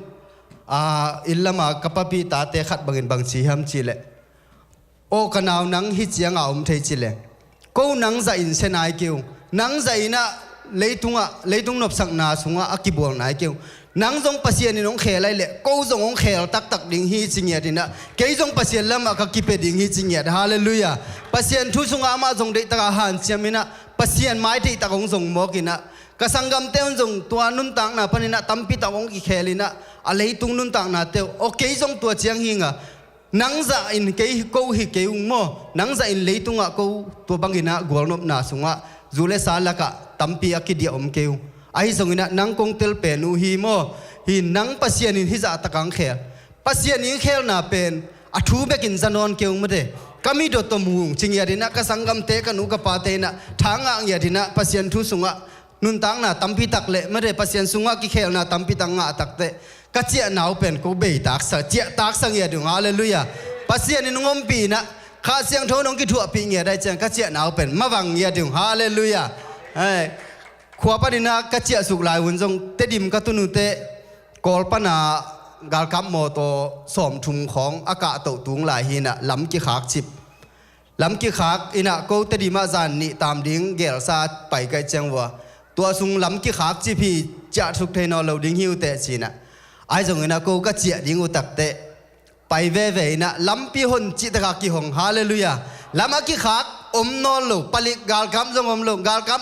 aa, inn lama ka papih tate khat bangin bang ci hiam cih leh, "Aw ka nau, nang hih ciangah om thei ci leh, ko nang zahin sia nai kei ung, nang zahin ah leitungah, leitung nopsakna sungah a kibawl nai kei ung. Nang zong Pasian in hong khel ahih leh ko zong hong khel taktak ding hi," ci ngiat in ah, "Kei zong Pasian lamah ka kipia ding hi," ci ngiat. Halleluiah. Pasian thu sungah amah zong deihtakah hanciam in ah, Pasian mai deihtak hong zong mawk in ah, ka sanggamte un zong tua nuntakna panin ah tampitak hong kikhel in ah, a leitung nuntaknate uh, aw kei zong tua ciang hi ing a, nang zahin kei hi, ko hi kei ung maw, nang zahin leitungah ko tua bangin ah gualnopna sungah zu le sa lakah tampi a kidiah om kei ung. Ahi zongin ah nang kong tel pen uh hi maw, hi nang Pasian in hih zahtakah hong khel. Pasian in khelna pen a thu bekin za nawn kei ung mate. Ka mit tawh mu ung ci ngiat in ah, ka sanggamte, ka nu ka pate in ah tha ngah ngiat in ah, Pasian thu sungah nuntakna tampitak le mate, Pasian sungah kikhelna tampitak ngah takteh, ka ciahna uh pen ko bei taksa, ciah taksa ngiat ung. Halleluiah. Pasian in hong ompih in ah, Kha Siangtho in hong kithuahpih ngiat ahih ciang ka ciahna uh pen mavang ngiat ung. Halleluiah. Hei, khua panin ah ka ciahsuk lai un zong Tedim ka tun uh teh, Kawl panah galkap mawtaw sawmthum khawng a kahtoh tung lai hi in ah, lam kikhak cip. Lam kikhak in ah ko Tedim ah zan nih tam ding gelsa pai ka hih ciang uh a, tua sung lam kikhak cip hi, ciahsuk thei nawn lo ding hi uh teh ci in ah, ahi zongin ah ko ka ciah ding uh takteh, pai veve in ah lampi hon cihtakah kihong. Halleluiah. Lam a kikhak, om nawn lo, palik, galkap zong om lo, galkap,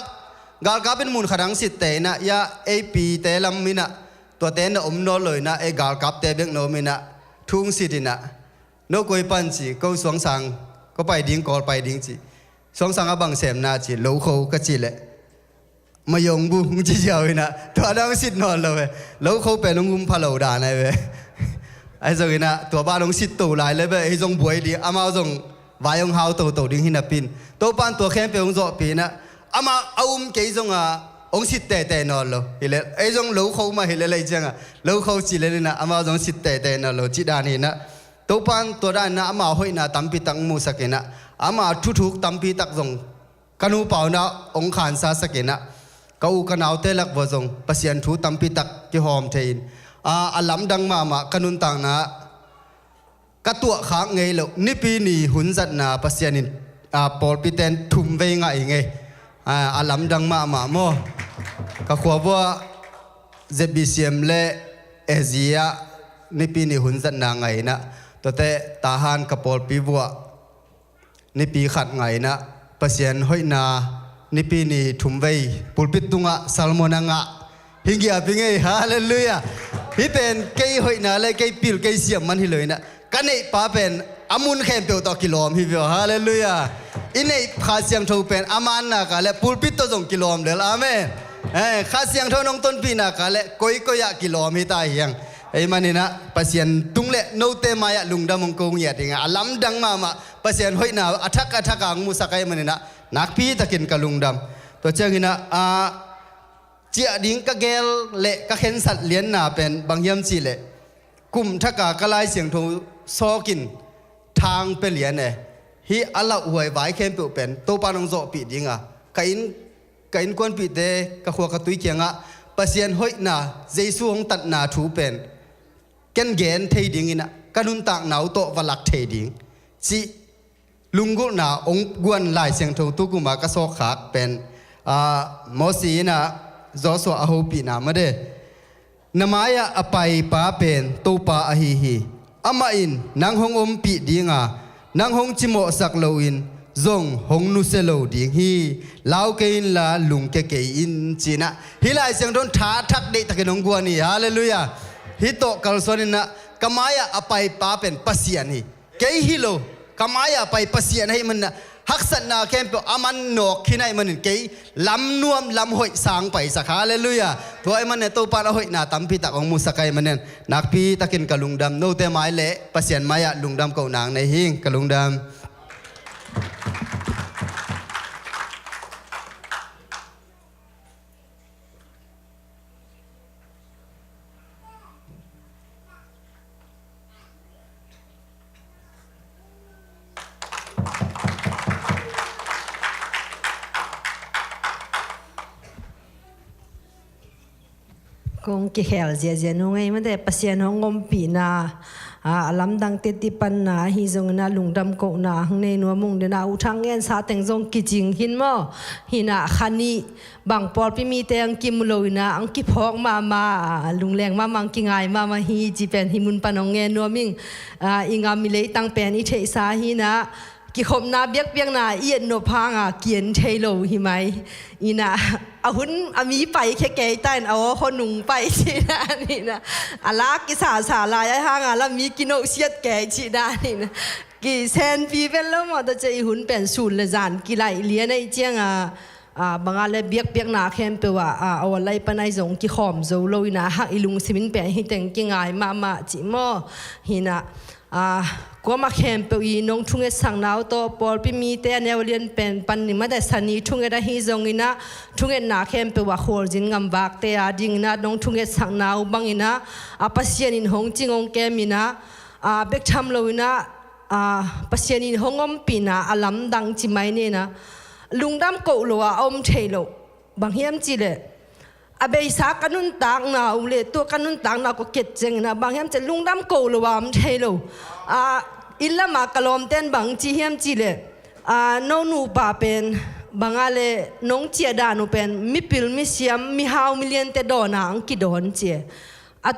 galkap in mun khat hong sitte in ah, ya, ei pite lam in ah, tuate na om nawn lo in ah, ei galkapte bek na om in ah, thu hong sit in ah, "No koi pan?" ci, "Ko Suangsang, ko pai ding, Kawl pai ding," ci. "Suangsang a bang sem na?" ci, "Lokho," ka cih leh, "Mayong bu," hong ci ziau in ah, tua dan hong sit nawn lo ve. Lokho pen hong um pha lo dan ahi ve. Ahi zongin ah tua ban hong sit to lai le ve, ei zong buai ding, amau zong vai hong hau toto ding hi napi in. Topa in tua khempeuh hong zawhpih in ah, amah a um kei zongah hong sit teitei nawn lo. Hi leh ei zong lokho mah hi lel ahih ciangah, lokho ci lel in ah, amau zong sit teitei nawn lo cih dan hi in ah, Topa in tua dan in ah ama hoihna tampitak hong musak in ah, ama thuthuk tampitak zong ka nupa un ah hong khansasak in ah, ka u ka naute lak uah zong Pasian thu tampitak kihawm thei in, a, a lamdang mahmah ka nuntakna ah, ka tuahkhak ngei loh Nipi ni hun zatna Pasian in, a, pawlpite in thum vei ngah ing ei. A, a lamdang mahmah maw. Ka khua uah Z B C M le A Z ah Nipi ni hun zatna ngah in ah, tuate Tahan ka pawlpi uah Nipi khat ngah in ah, Pasian hoihna Nipi ni thum vei pulpit tungah sermon a ngah. Hi ngiat pi ngei, halleluiah. Hih pen kei hoihna le kei pil kei siam man hi lo in ah, ka neihpa pen a mun khempeuh tawh kilawm hi ve aw, halleluiah. I neih Kha Siangtho pen a man nak leh pulpit tawh zong kilawm lel, amen. Eh, Kha Siangtho in hong tonpih nak leh koikoi ah kilawm hi ta hi hang. Ahih manin ah Pasian tung le note mai-ah lungdam hong ko ngiat ing a, a lamdang mahmah Pasian hoihna a thak a thak a hong musak ahih manin ah nakpi takin ka lungdam. Tua ciangin ah, a, ciah ding ka gel le ka khensat lianna pen bang hiam cih leh, kum thak a ka Lai Siangtho sawk in thang pia lian e. Hih a lauhuai vai khempeuh pen Topa in hong zawhpih ding a, ka inn, ka innkuanpihte, ka khua ka tui kiangah Pasian hoihna, Jesu hong tatna thu pen ken gen thei ding in ah, ka nuntakna uh tawh va lak thei ding cih lunggulhna hong guan Lai Siangtho tu kum a ka sawkkhak pen, a, Mosi in ah Joshua a hopihna mah de. "Na mai-ah a paipa pen Topa ahi hi. Amah in nang hong ompih ding a, nang hong cimawhsak loin zong hong nusia lo ding hi. Lau kei inla lungkia kei in," ci in ah, hih Lai Siangtho in tha thak deihtakin hong guan hi, halleluiah. Hih tawh kalsuan in ah, ka mai-ah a paipa pen Pasian hi. Kei hi lo, ka mai-ah pai Pasian ahih manin ah, haksatna khempeuh a man nawk khin ahih manin kei lamnuam lamhoih sang paisak, halleluiah. Tua ahih manin Topa in a hoihna tampitak hong musak ahih manin nakpi takin ka lungdam. Note mai le Pasian mai-ah lungdam kohna nei hing, ka lungdam. Kong kikhel ziazia nung ei mate, Pasian hong ompihna a lamdang teti panna ahi zongin a lungdam kohna hong nei nuam ung. Dena U Thang Ngen sa teng zong kicing khin maw? Hina kha nih bang pawlpi mite ang kimu lo ina ang kiphawk mahmah, lungleng mahmah, ang kingai mahmah hi ci pen hi mun pan hong ngen nuam ing. I ngam i leitang pen i theihsa hina kikhopna biakpiakna i et nop hanga kian thei lo hi mai. Ina a hun a mi pai khia kei ta in a aw khonung pai cina nina a la kisasa lai a hanga la mi kinohsiat kei cina nina kisenpi vel lo maw? Tua cia i hun pen sun le zan kilaih lian ahi cianga a banga le biakpiakna khempeuh ah a aw lai panai zong kikhawm zo lo ina hak i lungsimin pen hiteng kingai mahmah ci maw? Hina a kuama khempeuh i nong thungetsakna uh tawh pawlpi mite a neu lian pen pan ni mate sani thunget ahi zongina thungetna khempeuh a khualzin ngamvakte a dingina nong thungetsakna uh bangina a Pasian in hong cing hong kemina a bek tham loina a Pasian in hong ompihna a lamdang ci mai nina lungdam koh lo a a om thei lo. Bang hiam cileh a beisa ka nuntakna uh le tua ka nuntakna uh ka ket ciangina bang hiam cileh lungdam koh lo a om thei lo. A inn lama ka lawmten bang ci hiam cileh a no nupa pen banga le nong ciah dan uh pen mipil misiam mihau miliante dawna ang kidawn cia a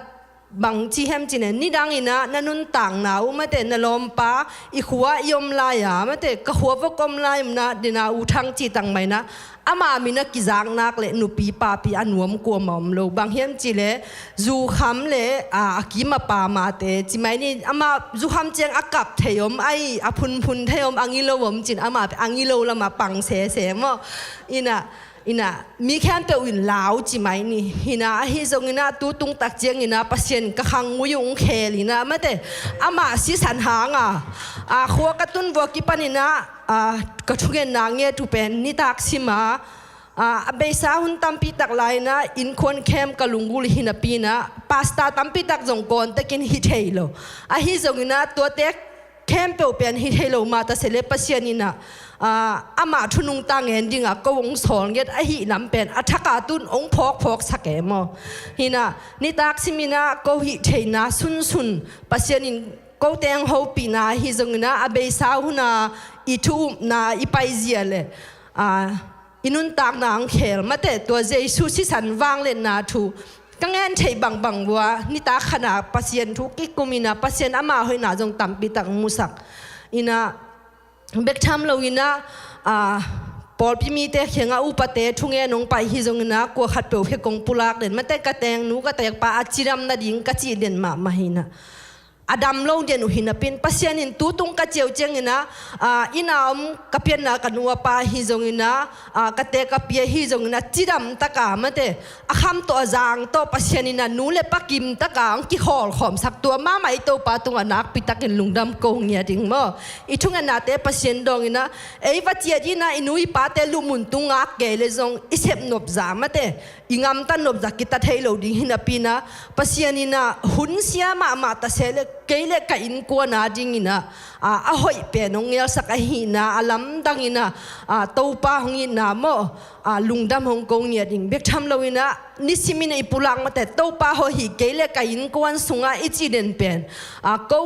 bang ci hiam cine nidangina na nuntakna uh mate na lawmpa i khua i om lai-a mate ka khua vok om lai umna dina U Thang ci tang maina ama mina kizaknak le nupi papi a nuam kuama om lo. Bang hiam cile zukham le a, a kim a pa mate ci mai ni ama zukham ciang a kap thei om ai a phunphun thei om a ngilo om cin ama a ngilo lama pang sese maw? Ina ina mi khempeuh in lau ci mai ni. Hina ahi zongina tutung tak ciangina Pasian ka khang ngui ung khel ina mate ama sisan hanga a khua ka tun vua kipanina a ka thungetna nge tu pen nitak sima a a beisa hun tampi tak laina innkuan khem ka lunggul hinapina pasta tampi tak zong kawntekin hi thei lo. Ahi zongina tuate khempeuh pen hi thei lo mah ta sele Pasian ina a amah thunung ta ngen dinga ko ong sawl nget ahi lam pen a thaka tun ong phawkphawk sak e maw? Hina nitak simina ko hih theina sunsun Pasian in ko teng hopihna ahi zongina a beisa huna i thu upna i paizia le a i nuntakna ang khel mate tua Jesu sisan vangletna thu ka ngen theih bangbang vua nitak khana Pasian thu kikumina Pasian ama hoihna zong tampi tak musak ina bek tham loina a pawlpi mite khianga upate thunge nong pai hi zongina kua khat peuh khe kong pulak den mate ka teng nu ka tek pa a cidam nading ka cih den mahmah hina a dam lo den uh hinapin Pasian in tutung ka ciau ciangina a ina om ka pianna ka nu a pa hi zongina a ka te ka pia hi zongina cidam taka mate a kham tawh a zang tawh Pasian ina nu le pa kim taka ang kikhawlkhawm sak tua mamai Topa tunga nakpi takin lungdam ko ngia ding maw? I thungetnate Pasian dawngina ei va ciat ina i nu i pate lumun tung ngak kei le zong i sep nop za mate i ngamta nopza kita thei lo ding hinapina Pasian ina hun sia mahmah ta sele kei le ka innkuana dingina a a hoih pen hong ngelsak ahina a lamdangina a Topa hong itna maw a lungdam hong ko ngia ding bek tham loina nisimina i pulak mate Topa hoih hi kei le ka innkuan sunga i ci den pen a ko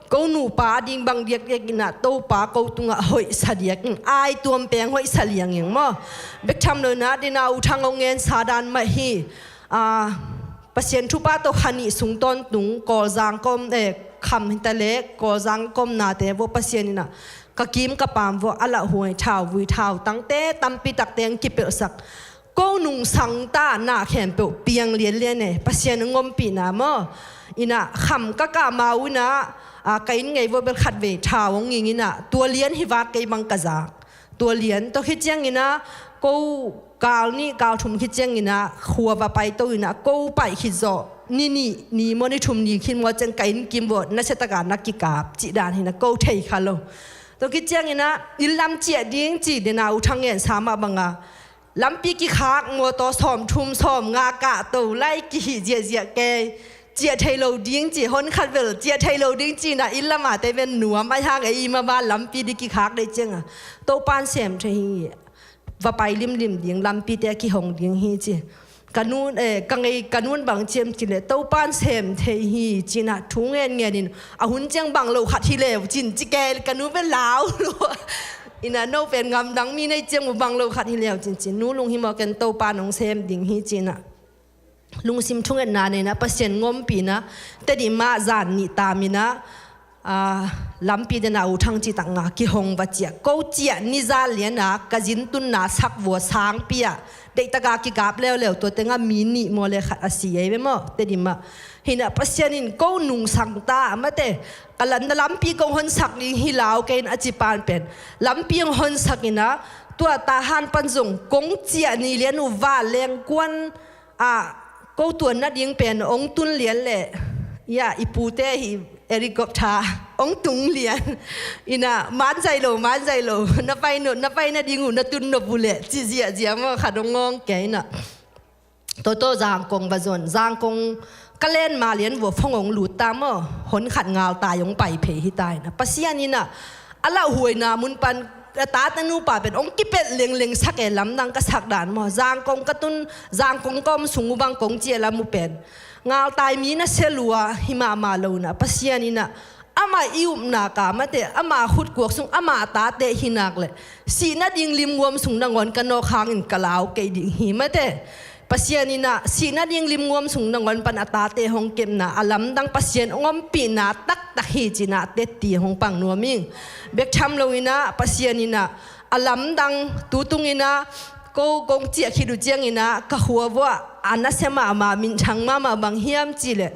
ko nupa a ding bang diakdiak ina Topa ko tunga hoih sa diak in ai tuam peng hoih sa liang ing maw? Bek tham loina dina u thang hong ngen sa dan mah hi. A Pasian thupha tawh kha nih sung tawntung Kawlzang kom eh kham hita le Kawlzang komnate vua Pasian ina ka kim ka pam vua a lah huai thau vui thau tangte tampi takte ang kipelhsak ko nungsang ta na khempeuh piang lianlian e Pasian a ngompihna maw? Ina kham ka kah mau ina a ka inn ngei vua bel khat vei thau ang ing ina tua lian hi vak kei bang ka zak tua lian tawh khit ciangina ko kal nih kal thum khit ciangina khua va pai to ina ko paih khit zawh ni nih ni maw ni thum ni khit maw ciang ka inn kim vua na setaka na kikap cih dan hina ko thei kha lo. Tawh khit ciangina inn lam ciah ding ci dena u thang ngen sa mah banga lampi kikhak mawtaw sawm thum sawm nga kah to lai kihih ziahziah kei ciah thei lo ding ci hon khat vel ciah thei lo ding cina inn lamate ven nuam ai hang ei i mama lampi di kikhak dei cianga Topan sem thei hi. Va pai limlim ding lampite a kihong ding hi ci. ka nun, eh, ka ngei ka nun bang ciam ci leh Topan sem thei hi cinah thu ngen ngenin a hun ciang bang lo khat hi leu cin ci kei ka nu pen lau lua. Inah no pen ngamdang mi nei ciang uh bang lo khat hi leu cin ci nu lunghimawh ken Topan hong sem ding hi cinah lungsim thungetna nei inah Pasian ngompih inah Tedim ah zan nih tam inah, aa, lampi den ah U Thang citak nga kihong va ciah ko ciah ni zan lian ah ka zin tunna sak vua sangpi ah deihtaka kikap leuleu tua tengah mi nih maw le khat a si ei ve maw Tedim ah. Hinah Pasian in ko nungsang ta a mate ka landa lampi kong honsak ding hi lau kei in a ci pan pen lampi hong honsak inah tua Tahan pan zong kong ciah ni lian uh va lengkuan ah ko tuan nading pen ong tun lian leh ia i pute hi helicopter ong tung lian inah manzai lo manzai lo na pai no na pai nading uh na tun nop uh leh ci ziahziah maw khat ong ngawng kei inah toto Zangkong va zon Zangkong ka len ma lian vua phong ong lut ta maw hon khat ngal tai ong pai phei hi ta inah Pasian inah a lauhuaina mun pan a tate nupa pen ong kipelh lengleng sak e lamdang ka sak dan maw Zangkong ka tun Zangkong ka om sung uh bang kong ciah lam uh pen ngaltai mi na sia lua hi mahmah lo inah Pasian inah amah i upna ka mate amah khutkuak sung amah tate hi nak leh sih nading limguam sung nangawn ka nawk hangin ka lau kei ding hi mate. Pasian inah sih nading limguam sung nangawn pan a tate hong kepna a lamdang Pasian hong ompihna taktak hi cinah tetti hong pang nuam ing. Bek tham lo inah Pasian inah a lamdang tutung inah ko kong ciah khit uh ciang inah ka khua vuah a nasia mahmah minthang mahmah bang hiam ci leh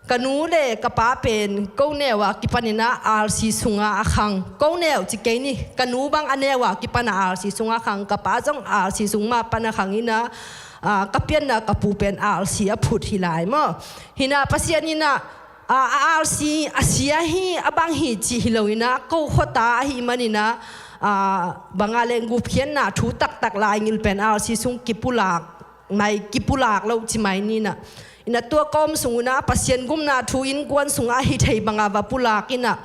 ka nu le ka pa pen ko neu a kipan inah R C sungah a khang ko neu ci kei ni ka nu bang a neu a kipan a R C sungah a khang ka pa zong R C sung mah pan a khang inah aa, ka pianna ka pu pen R C a phut hi lai maw. Hinah Pasian inah aa, a R C a sia hi a bang hi cih hi lo inah ko khuata ahi man inah aa, banga le gupkhiatna thu taktak lai ngil pen R C sung kipulak mai kipulak lo ci mai ninah. Inah tua kawm sung unah Pasian gumna thu innkuan sungah hi thei banga va pulak inah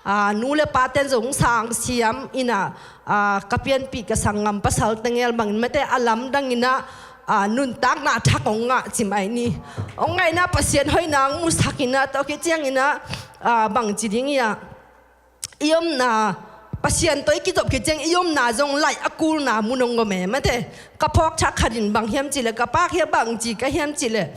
aa, nu le paten zong sang siam inah aa, ka pianpih ka sanggam pasal tengel bangin mate a lamdang inah aa, nuntakna thak ong ngah ci mai ni. Ong ngah inah Pasian hoihna ong musak inah tawh kiciang inah aa, bang ci ding iah i omna Pasian tawh i kizop kiciang i omna zong laih a kulna mun ong om e mate. Ka phawk thak khatin bang hiam cileh ka pak hia bang ci ka hiam cileh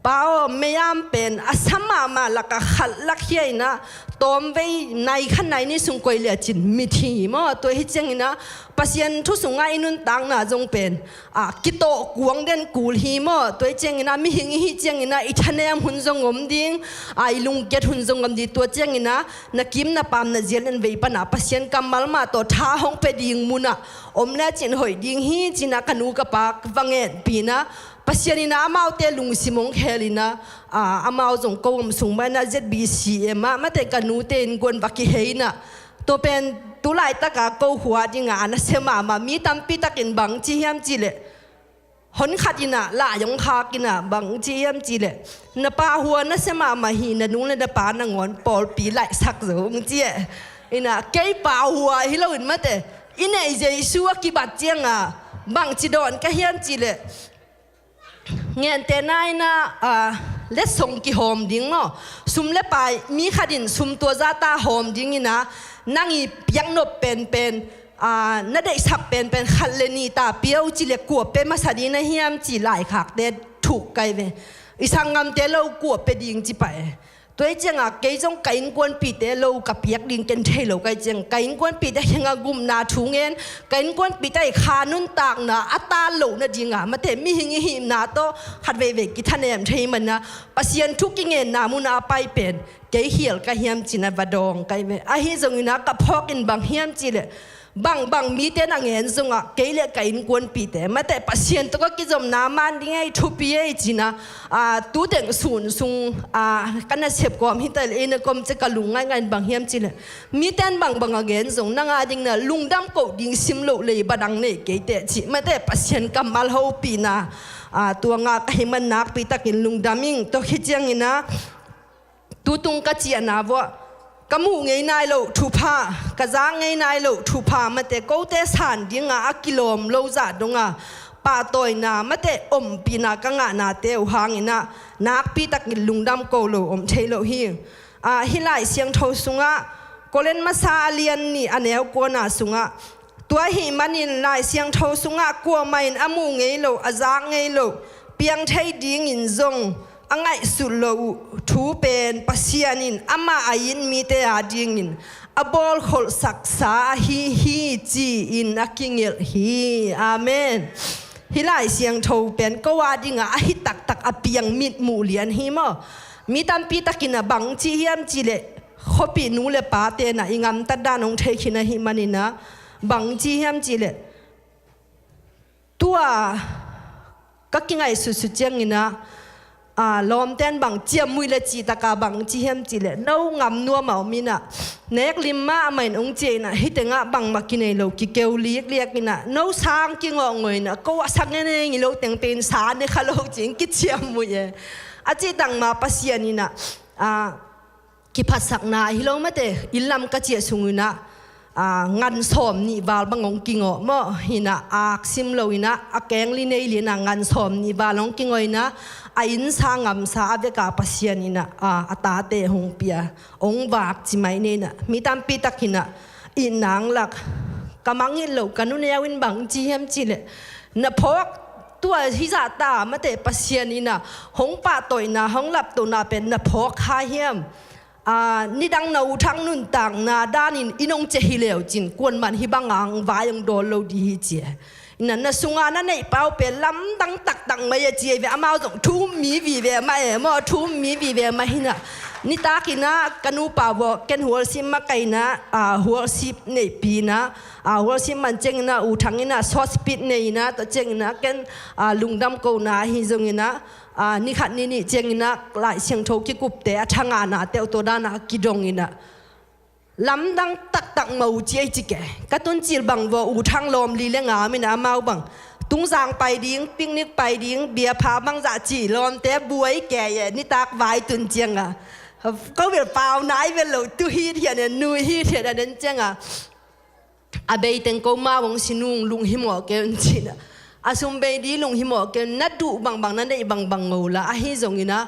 Pa aw, meiam pen a sa mahmah lakah khat lakkhia inah tawmvei nai kha nai ni sung koih liacin mithi hi maw? Tua hi cianginah Pasian thu sungah i nuntakna zong pen a kitawh kuang den kul hi maw? Tua hi cianginah mihing i hi cianginah i thanem hun zong om ding, a i lungkiat hun zong om ding. Tua cianginah na kim na pam na zial en vei panah Pasian kammal mah tawh tha hong pia ding munah om lecin hoih ding hi cinah ka nu ka pa va ngenpih inah Pasian inah amaute lungsim hong khel inah, aa, amau zong ko om sung mah inah Z B C M ah mate ka nute innkuan va kihei inah. Tua pen tu laitaka ko hua dingah a nasia mahmah mi tampi takin bang ci hiam cileh hon khat inah lai hong khak inah bang ci hiam cileh na pa hua nasia mahmah hi, na nu le na pa nangawn pawlpi laihsak zo hong ci eh. Inah kei pa hua hi loin mate i neih Jesu a kibat cianga bang ci dawn ka hiam cileh Ngente na inah, aa, letsong kihawm ding maw? Sum le pai mi khatin sum tua zata hawm ding inah nang i piaknop penpen, aa, na deihsak penpen khat le nih ta pia uh cileh kua pe masa ding na hiam ci laikhakte thuk kai ve. I sanggamte lo kua pe ding ci pah e. Tua hi ciangah kei zong ka innkuanpihte lo ka piak ding ken thei lo ka hi ciang ka innkuanpihte kiangah gupna thu ngen, ka innkuanpihte i kha nuntakna a tan loh nadingah mate mihing i hihna tawh khat veivei kithanem thei manah Pasian thu kingenna munah a pai pen kei khial ka hiam cinah va dawng ka hi ve. Ahi zonginah ka phawkin bang hiam cileh bangbang mite na ngen zongah kei le ka innkuanpihte mate Pasian tawh ka kizopna man ding ei thupi ei cinah, aa, tuteng sun sung, aa, ka nasep kawm hi ta le ei na kawm cia ka lung ngaingai bang hiam cileh mite in bangbang a ngen zong nang a dingna lungdam koh ding sim loh lei badang nei kei teh cih mate Pasian kammal hopihna, aa, tua ngah ka hi man nakpi takin lungdam ing. Tua hi cianginah tutung ka ciahna vuah ka muh ngei nai loh thupha, ka zak ngei nai loh thupha mate kote san dinga a kilawm lo zah donga pahtawina mate ompihna ka ngahnate uh hangin ah nakpi takin lungdam ko lo om thei lo hi. Ah, hih Lai Siangtho sungah Korin masa a lian nih a neu kuana sungah, tua ahih manin Lai Siangtho sungah kuamah in a muh ngei lo, a zak ngei lo, piang thei dingin zong a ngaihsut loh uh thu pen Pasian in amah a it mite adingin a bawlkholhsaksa ahi hi, ci-in a kingelh hi. Amen. Hih Lai Siangtho pen ko adingah ahi taktak a piang mitmuh lian hi maw. Mi tampi takin ah bang ci hiam cihleh, khuapih nu le pate na i ngamtat dan hong thei khin ahih manin ah, bang ci hiam cihleh, tua ka kingaihsutsut ciangin ah, ah, lawmten bang ciammuih le cihtak a bang ci hiam cihleh, no ngam nuam a om in ah, nek lim mah amah in hong ciah in ah, hih tengah bangmah kinei lo kikeu likliak in ah, no sang kingawhngaw in ah, ko a sa ngeneng hi lo teng pen sa ne kha lo ci-in kiciammuih e. A cihtak mah Pasian in ah, ah, kiphatsakna hi lo mate, inn lam ka ciah sungin ah, ah, ngan sawm nih val bang hong kingawh maw. Hi in ah, ak sim lo in ah, a keng li nei li in ah, ngan sawm nih val hong kingawh in ah, a innsa ngamsa a vekah Pasian in ah, ah, a tate hong pia, hong vak ci mai ni in ah, mi tampi takin ah, itna hong lak. Ka mangngilh loh ka nuneu in bang ci hiam cihleh, na phawk, tua hih zahta mate Pasian in ah hong pahtawina, hong laptohna pen na phawk kha hiam? Ah, nidang na U Thang nuntakna danin i nong ciah hi leu cin, kuaman hih bangah hong vai hong dawl lo ding hi ci e. In ah na sunga na neihpau pen lamdang taktak mai a ci e ve, amau zong thu um mi vive mah e maw, thu um mi vive mah hi in ah. Nitak in ah ka nupa vua ken hualsim makaih in ah, ah, hualsim neihpih in ah, ah, hualsim man ciangin ah U Thang in ah short speech nei in ah, tua ciangin ah ken, ah, lungdam kohna ahi zongin ah, ah, ni khat ni nih ciangin ah Lai Siangtho kikupte a thangahnate uh tua dan ah kidong in ah, lamdang taktak mah uh ci ei ci ke. Ka tuncil bang vua U Thang lawm li le ngam in ah, amau bang Tungzang pai ding, picnic pai ding, biapha bangzah ci lawmte buai ke e, nitak vai tun ciang a. Ko bel pau nai vel lo, tu hithiat in, nu hithiat in, den ciang a. A bei teng ko mau hong si nung lunghimawh kei un ci in ah. A sum bei ding lunghimawh kei un, na duh bangbang, na neih bangbang ngo la, ahi zongin ah,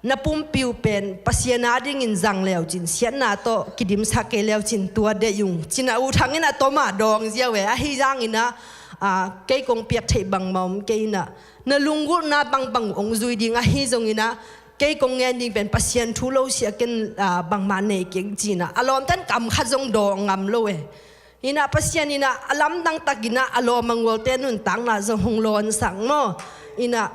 na pumpi uh pen Pasian adingin zang leu cin, siatna tawh kidimsak kei leu cin, tua deih ung ci in ah U Thang in ah tua mah dawng ziau e. Ahi zongin ah, ah, kei kong piak theih bangmah om kei in ah, na lunggulhna bangbang uh hong zui ding ahi zongin ah, kei kong ngen ding pen Pasian thu lo sia ken, ah, bangmah nei keng ci in ah, a lawmten kam khat zong dawng ngam lo e. In ah Pasian in ah a lamdang takin ah a lawm a gualte nuntakna zong hong lawnsak maw. In ah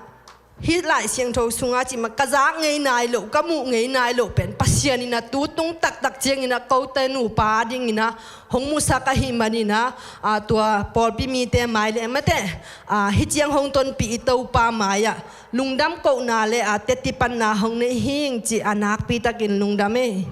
hih Lai Siangtho sunga cih mah, ka zak ngei nai loh, ka muh ngei nai loh pen Pasian in ah tu tung taktak ciangin ah kote nupa dingin ah hong musak ahih manin ah, ah, tua pawlpi mite mai le mate, ah, hih ciang hong tonpih i Topa mai-ah lungdam kohna le, ah, tetipatna hong nei hing ci a nakpi takin lungdam e.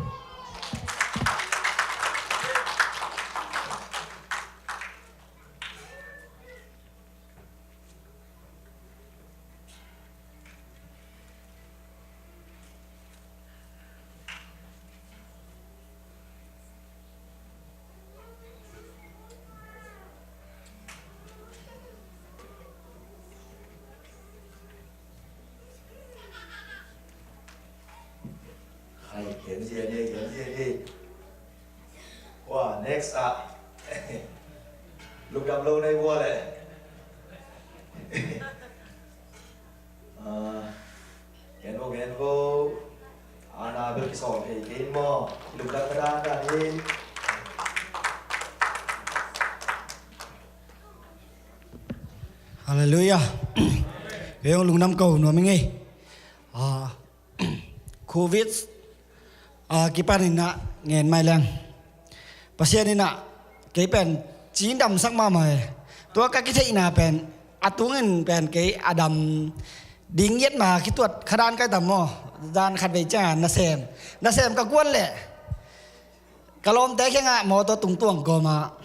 Hai, khen zia ni, khen zia ni. Wa, next ah. Lungdam lo nei vua le. Ah, gen vo, gen vo. Ana bel kisawl thei kei maw. Lungdam ka dan dan hi. Halleluiah. Kei hong lungdam ko nuam ing ei. Ah, Covid, ah, kipan in ah ngen mai leng. Pasian in ah kei pen ci damsak mahmah e. Tua ka kitheihna pen a tungin pen kei a dam ding ngiat ma kituat kha dan kai tam maw. Dan khat vei ciang a nasem. Nasem ka kuan leh ka lawmte kiangah mawtaw tungtuang kawmah.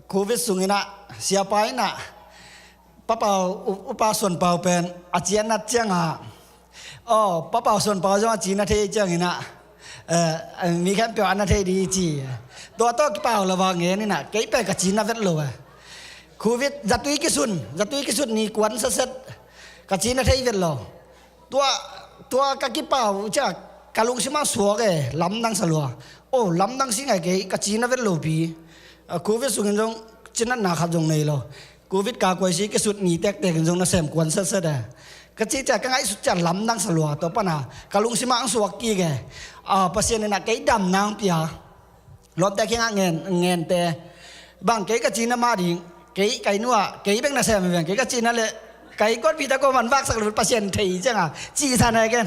Covid sungin ah, siapa in ah, Pa Pau, U-, Upa Suan Pau pen a ci a nat ciangah, aw, Pa Pau Suan Pau zong a ci na thei ciangin ah, eh, mi khempeuh a na thei ding ci. Tua tawh kipau lo va ngen in ah, kei pen ka ci na vet lo e. Covid zatui kisun, zatui kisut ni kuan setset. Ka cina thei vet lo. Tua, tua ka kipau cia ka lungsim ah suak e, lamdang sa lua. Oh, lamdang si ngai kei, ka cina vet lo pi. Ah, Covid sungin zong cinatna khat zong nei lo. Covid ka kuai si kisut ni tektek in zong nasem kuan setset e. Ka ci cia ka ngaihsut cia lamdang sa lua, tua pana ka lungsim ah ang suak kik e. Ah, Pasian in a kei dam nang pia. Lawmte kiangah ngen, ngente. Bang kei ka cina mah ding, kei kai nuah, kei bek nasem beng, kei ka cina le, kai kuat pita ko man vaksak lo Pasian thei cianga, ci sa na ken.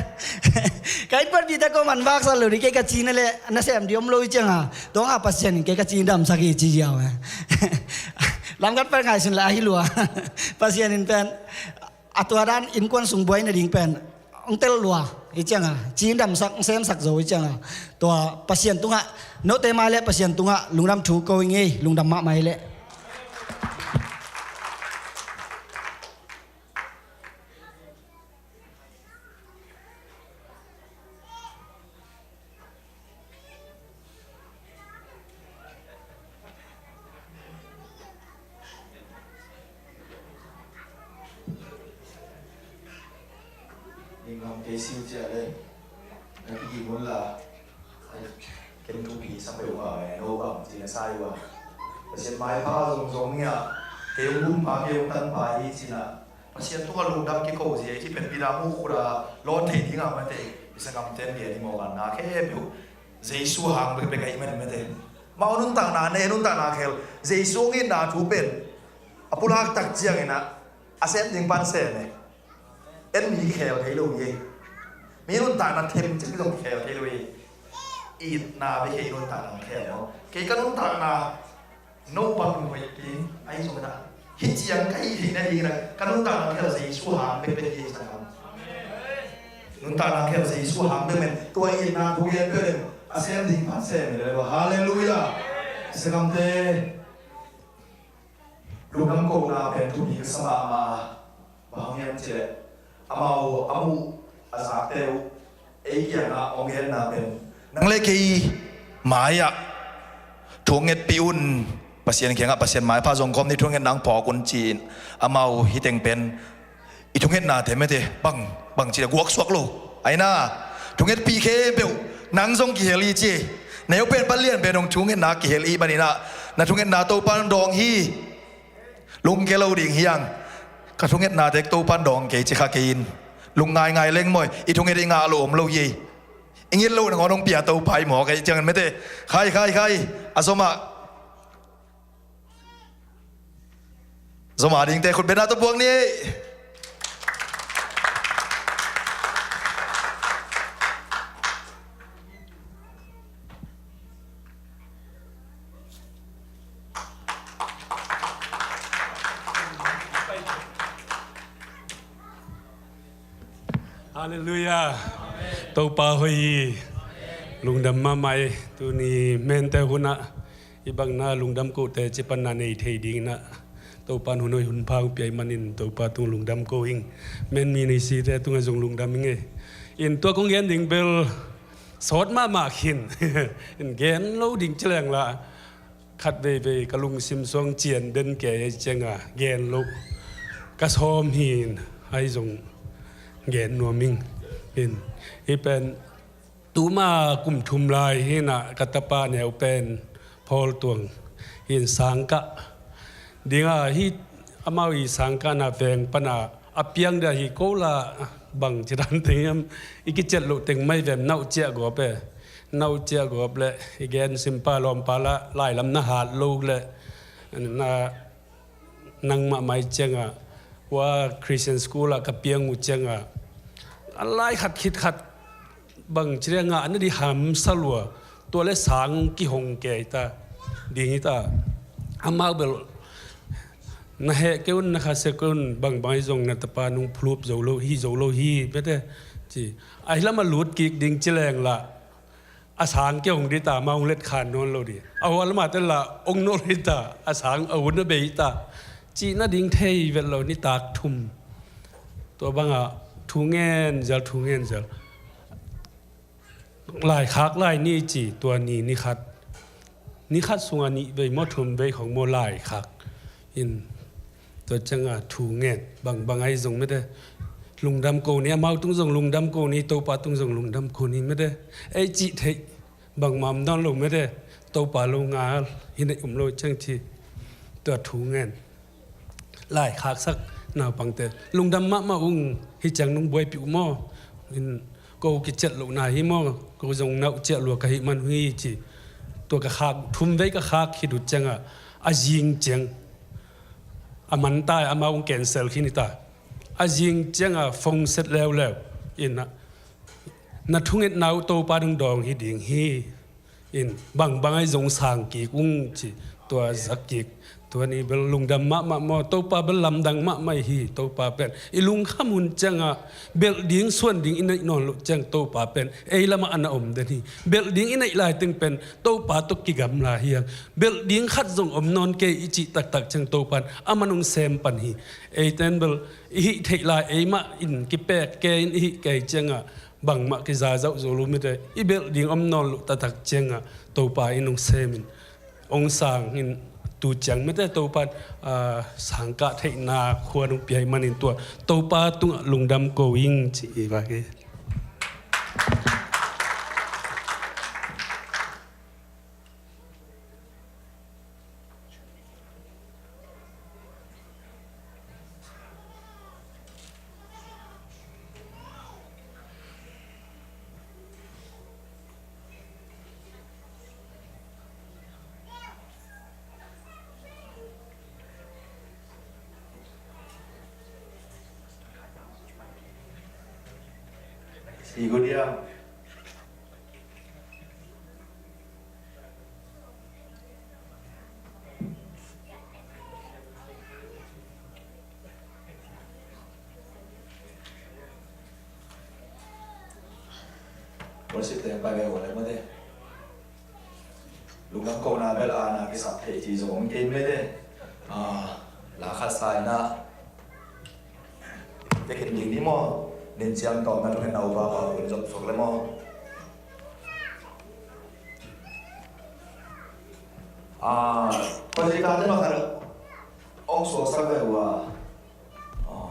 Kai kuat pita ko man vaksak lo di kei ka cina le, nasem di om lo cianga. Tonga Pasian kei ka cina damsak i ci ziau. Lamkat pen ngai sin la ahi lua. Pasian in pen, a tua dan innkuan sung buai nading pen hong tel lua hi cianga, ci damsak, hong semsak zo hi cianga, tua Pasian tungah, note mai le Pasian tungah lungdam thu ko i ngei, lungdam mahmah i le. Ning ngam kei siu cia le, na ki mun la, ai, ken thupi sa peuh ma, eh, no bang, ci na sa i wa. Pasian maipha zong zong nia, kei hong bum pa, kei hong tan pa hi ci na. Pasian tungah lungdam kiko zia i ci pen bida mu khuda lawn thei ding a mate, i sa ngam ten bia ding maw, na khe peuh Jesu hang bekbek a i man mate. Mau nuntakna ne, nuntakna khel Jesu hong itna thu pen a pulak tak ciangin a, a sem ding pan sem e. En mi khel thei lo hi. Mi nuntakna them cik zong khel thei lo hi. Itna bek hi nuntakna khel lo. Kei ka nuntakna no bang hoih ding ahi zong na, hih ciang ka hih theihna ding na, ka nuntakna khel Jesu hang bekbek hi sa ngam. Nuntakna khel Jesu hang bekbek. Tua itna thu gen bekbek a sem ding pan sem hi le. Halleluiah. Sa ngamte. Lungdam kohna pen thupi ka sa mahmah. Bang hang hiam cih leh amau a muh a zakte uh ei kiangah hong genna pen, nang le kei mai-ah thu ngetpih un. Pasian kiangah, Pasian maipha zong kawm ni thu ngetna hong phawk un ci-in amau hih teng pen i thungetnate mete bang, bang ci le guaksuak lo. Aina, thungetpih khempeuh nang zong kihel hi ci. Na heupen pan lianpen hong thungetna kihel hi maninah na thungetna Topan dawng hi. Lungke lo ding hiang. Ka thungetnate Topan dawng kei ci kha kei in. Lung ngaingai leng mawi, i thunget i ngah lo om lo hi. I ngit lo nangawn hong pia Topa i mawk ei ciangin mete. Khai, khai, khai. A zomah Zom a dingte khut bena tawh buak ni. Halleluiah. Topa hoih hi. Lungdam mahmah hi. Tuni mente hunah i bangna lungdam kohte cipanna nei thei dinginah Topa in hun hoih hun pha hong pia ih manin Topa tung lungdam ko ing. Men ministry-te tungah zong lungdam ing ei. In tua kong gen ding bel sawt mahmah khin. In gen lo ding ci leng la khat veivei ka lungsim suang cian den kei ei cianga gen lo ka sawm hi in, ahi zong gen nuam ing. In hih pen tuma kum thum lai hinah ka tapa neu pen Paul Tuang hin sangkah dinga, hih amau i sangkahna veng pana a piang dia hi ko la bang ci dan teng hiam, i kicet loh teng mai vem nauh ciah gawp e. Nauh ciah gawp le i gen simpa lawmpa la lailam na hat lo le na nangmah mai ciangah, hua Christian school ah ka piang uh ciangah, a lai khat khit khat bang ci le ngah na di hamsa lua, tua le sang kihong kei ta ding hi ta. Amau bel na heh kei un, na khasia kei un, bangbang ahi zong na tapa nung phulup zo lo hi, zo lo hi, pete ci. Ahi lam a lut kik ding ci leng lah a sang kihong dita, amau hong let khan nawn lo di. A hua lamah te lah hong nawl hita, a sang a hun a bei ta. Cihna ding thei vet lo, nitak thum. Tua bangah thu ngen zel, thu ngen zel. Laikhak lai ni ci, tua ni nikhat. Nikhat sungah nih vei maw, thum vei khong maw laikhak. In Tua ciangah thu ngen, bangbang ahi zong mete, lungdam ko ni, amau tung zong lungdam ko ni, Topa tung zong lungdam ko ni mete. Ei cih theih bangmah om nawn lo mete, Topa lo ngal hi neih om lo ciang ci. Tua thu ngen, lai khaksak naupangte lungdam mahmah ung, hi ciang nong buaipih uh maw? In ko kiciat lohna hi maw, ko zong na uh ciah lua ka hih man uh hi ci. Tua ka khak, thum vei ka khak khit uh ciangah a zing ciang, a man ta, amau hong cancel khin hi ta. A zing ciangah phone set leuleu in ah, na thungetna uh Topa dong dawng hi ding hi. In bangbang ahi zong sang kik ung ci, tua zak kik. Tua ni bel lungdam mahmah maw, Topa bel lamdang mahmah hi. Topa pen i lungkham hun ciangah belh ding suan ding i neih nawn loh ciang Topa pen ei lamah a na om den hi. Belh ding i neih lai teng pen Topa tawh kigamla hi hang. Belh ding khat zong om nawn kei i cih taktak ciang Topa in a man hong sem pan hi. Eiten bel i hih theih lai ei mah in kipek kei in i hih kei ciangah bangmah kiza zauh zo lo mete, i belh ding om nawn loh taktak ciangah Topa in hong sem in, hong sang in, tu ciang mete Topa in, ah, sangkah theihna khua hong pia hi manin tua Topa tungah lungdam ko ing ci hi bak hi. Sigo dia. Worship team pai ve, wale mate. Lungdam kohna bel a na kisap thei ci zong om kei mate. Ah, la khat sa ina. Te khin ding ni maw? Nin ciam tawm na thungen na upa pa pun zop suak le maw? Ah, project te ma khat ong suak sak ve ua. Ah,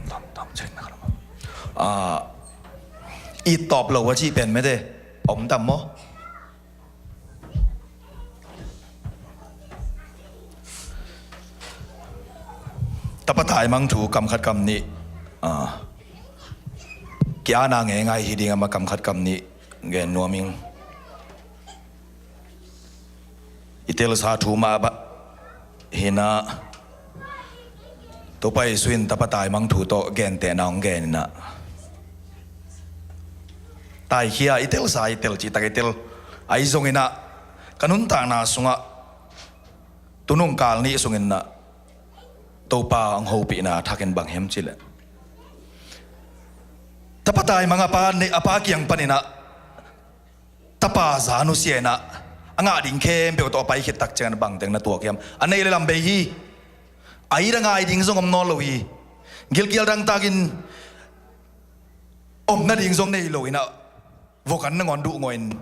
tam tam cek na khat maw? Ah, i tawp lo a ci pen mete. Om tam maw? Tapa taimang thu kam khat kam nih, ah, kia na ngeingai hi ding a ma kam khat kam nih gen nuam ing. I telsa thu mah bah hi na. Topa Jesu in tapa taimang thu tawh gentehna hong gen ina, taikhia i telsa i tel cihtak i tel ahi zong ina, ka nuntakna sungah tunung kal nih sung ina Topa hong hopihna thakin bang hiam cileh, tapa taimang a pa, a pa kiang pan ina tapa za nusia ina a ngah ding khempeuh tawh a pai khit tak ciangin bangteng na tuak hiam? A nei le lam bei hi. A it a ngai ding zong om nawn lo hi. Gilkial dangtakin om nading zong nei lo ina, vokan nangawn duhngawh in,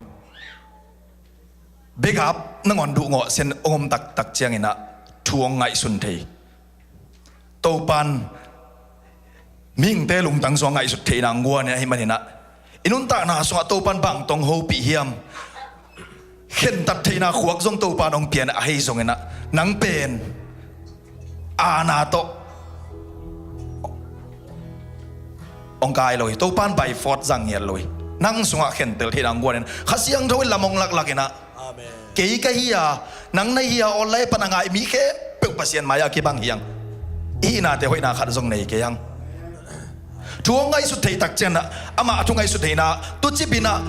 begap nangawn duhngawh sen hong om taktak ciang ina thu hong ngaihsun thei. Topan mihingte lungtang sungah ngaihsut theihna hong guan ina hi man ina, i nuntakna sungah Topan bang tawh hong hopih hiam? Khentat theihna khuak zong Topan hong pia ina, ahi zong ina nang pen aana tawh hong kai lo hi. Topan by force zang ngiat lo hi. Nang sungah khentel theihna hong guan ina, Kha Siangtho in lam hong laklak ina, Amen. Kei ka hi a, nang na hi a, online pan a ngai mi khempeuh Pasian mai-ah kibang hi hang. I hihnate hoihna khat zong nei kei hang. Thu hong ngaihsut theih tak ciangin ah, amah a thu ngaihsut theihna, tucip in ah,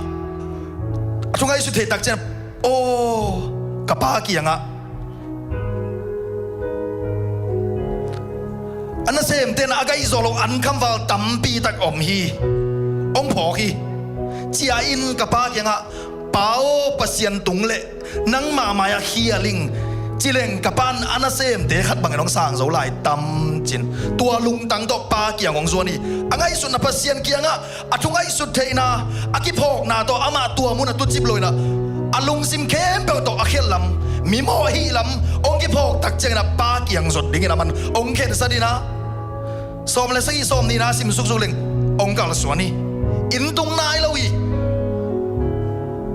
a thu ngaihsut theih tak ciangin, aw, ka pa kiangah a nasemte in ah a gaihzawh loh an khamval tampi tak om hi. Hong phawk hi. Cia in ka pa kiangah, Pa aw, Pasian tung le nangmah mai-ah khial ing, ci leng ka pa in a nasemte khat bangin hong sang zo lai tam, ci-in tua lungtang tawh pa kiang hong zuan hi. A ngaihsutna Pasian kiangah a thu ngaihsut theihna, a kiphawkna tawh amah tua munah tucip lo in ah, a lungsim khempeuh tawh a khialh lam, Mimawh ahih lam hong kiphawk tak ciangin a Pa kiang zot dingin a man hong khensat in a, sawm le sagih sawm nihna sim suksuk leng hong kalsuan hi. Inn tung nai lo hi.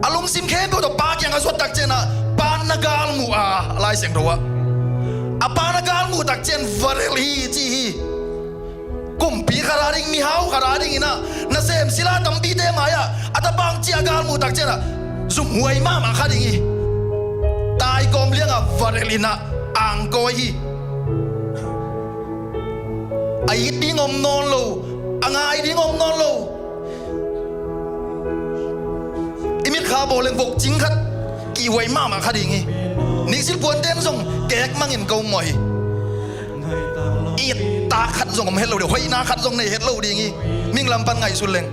A lungsim khempeuh tawh Pa kiang a zuat tak ciangin a, Pa na galmuh a, Lai Siangtho ah, a Pa na galmuh tak ciang va rel hi ci hi. Kumpi khat a ding, mihau khat a ding in a, nasem sila tampite mai-ah a tapa hong ciah galmuh tak ciang a, zumhuai mahmah kha ding hi. Taikawm liangah va rel in a, angkawi hi. A it ding om nawn lo, a ngai ding om nawn lo. I mitkha bawl leng vok cing khat kihhuai mahmah kha ding hi. Ningsil puanten zong kek mangin ko mawh hi. Ittak khat zong om het lo ding, hoihna khat zong nei het lo ding hi. Minglam pan ngaihsun leng.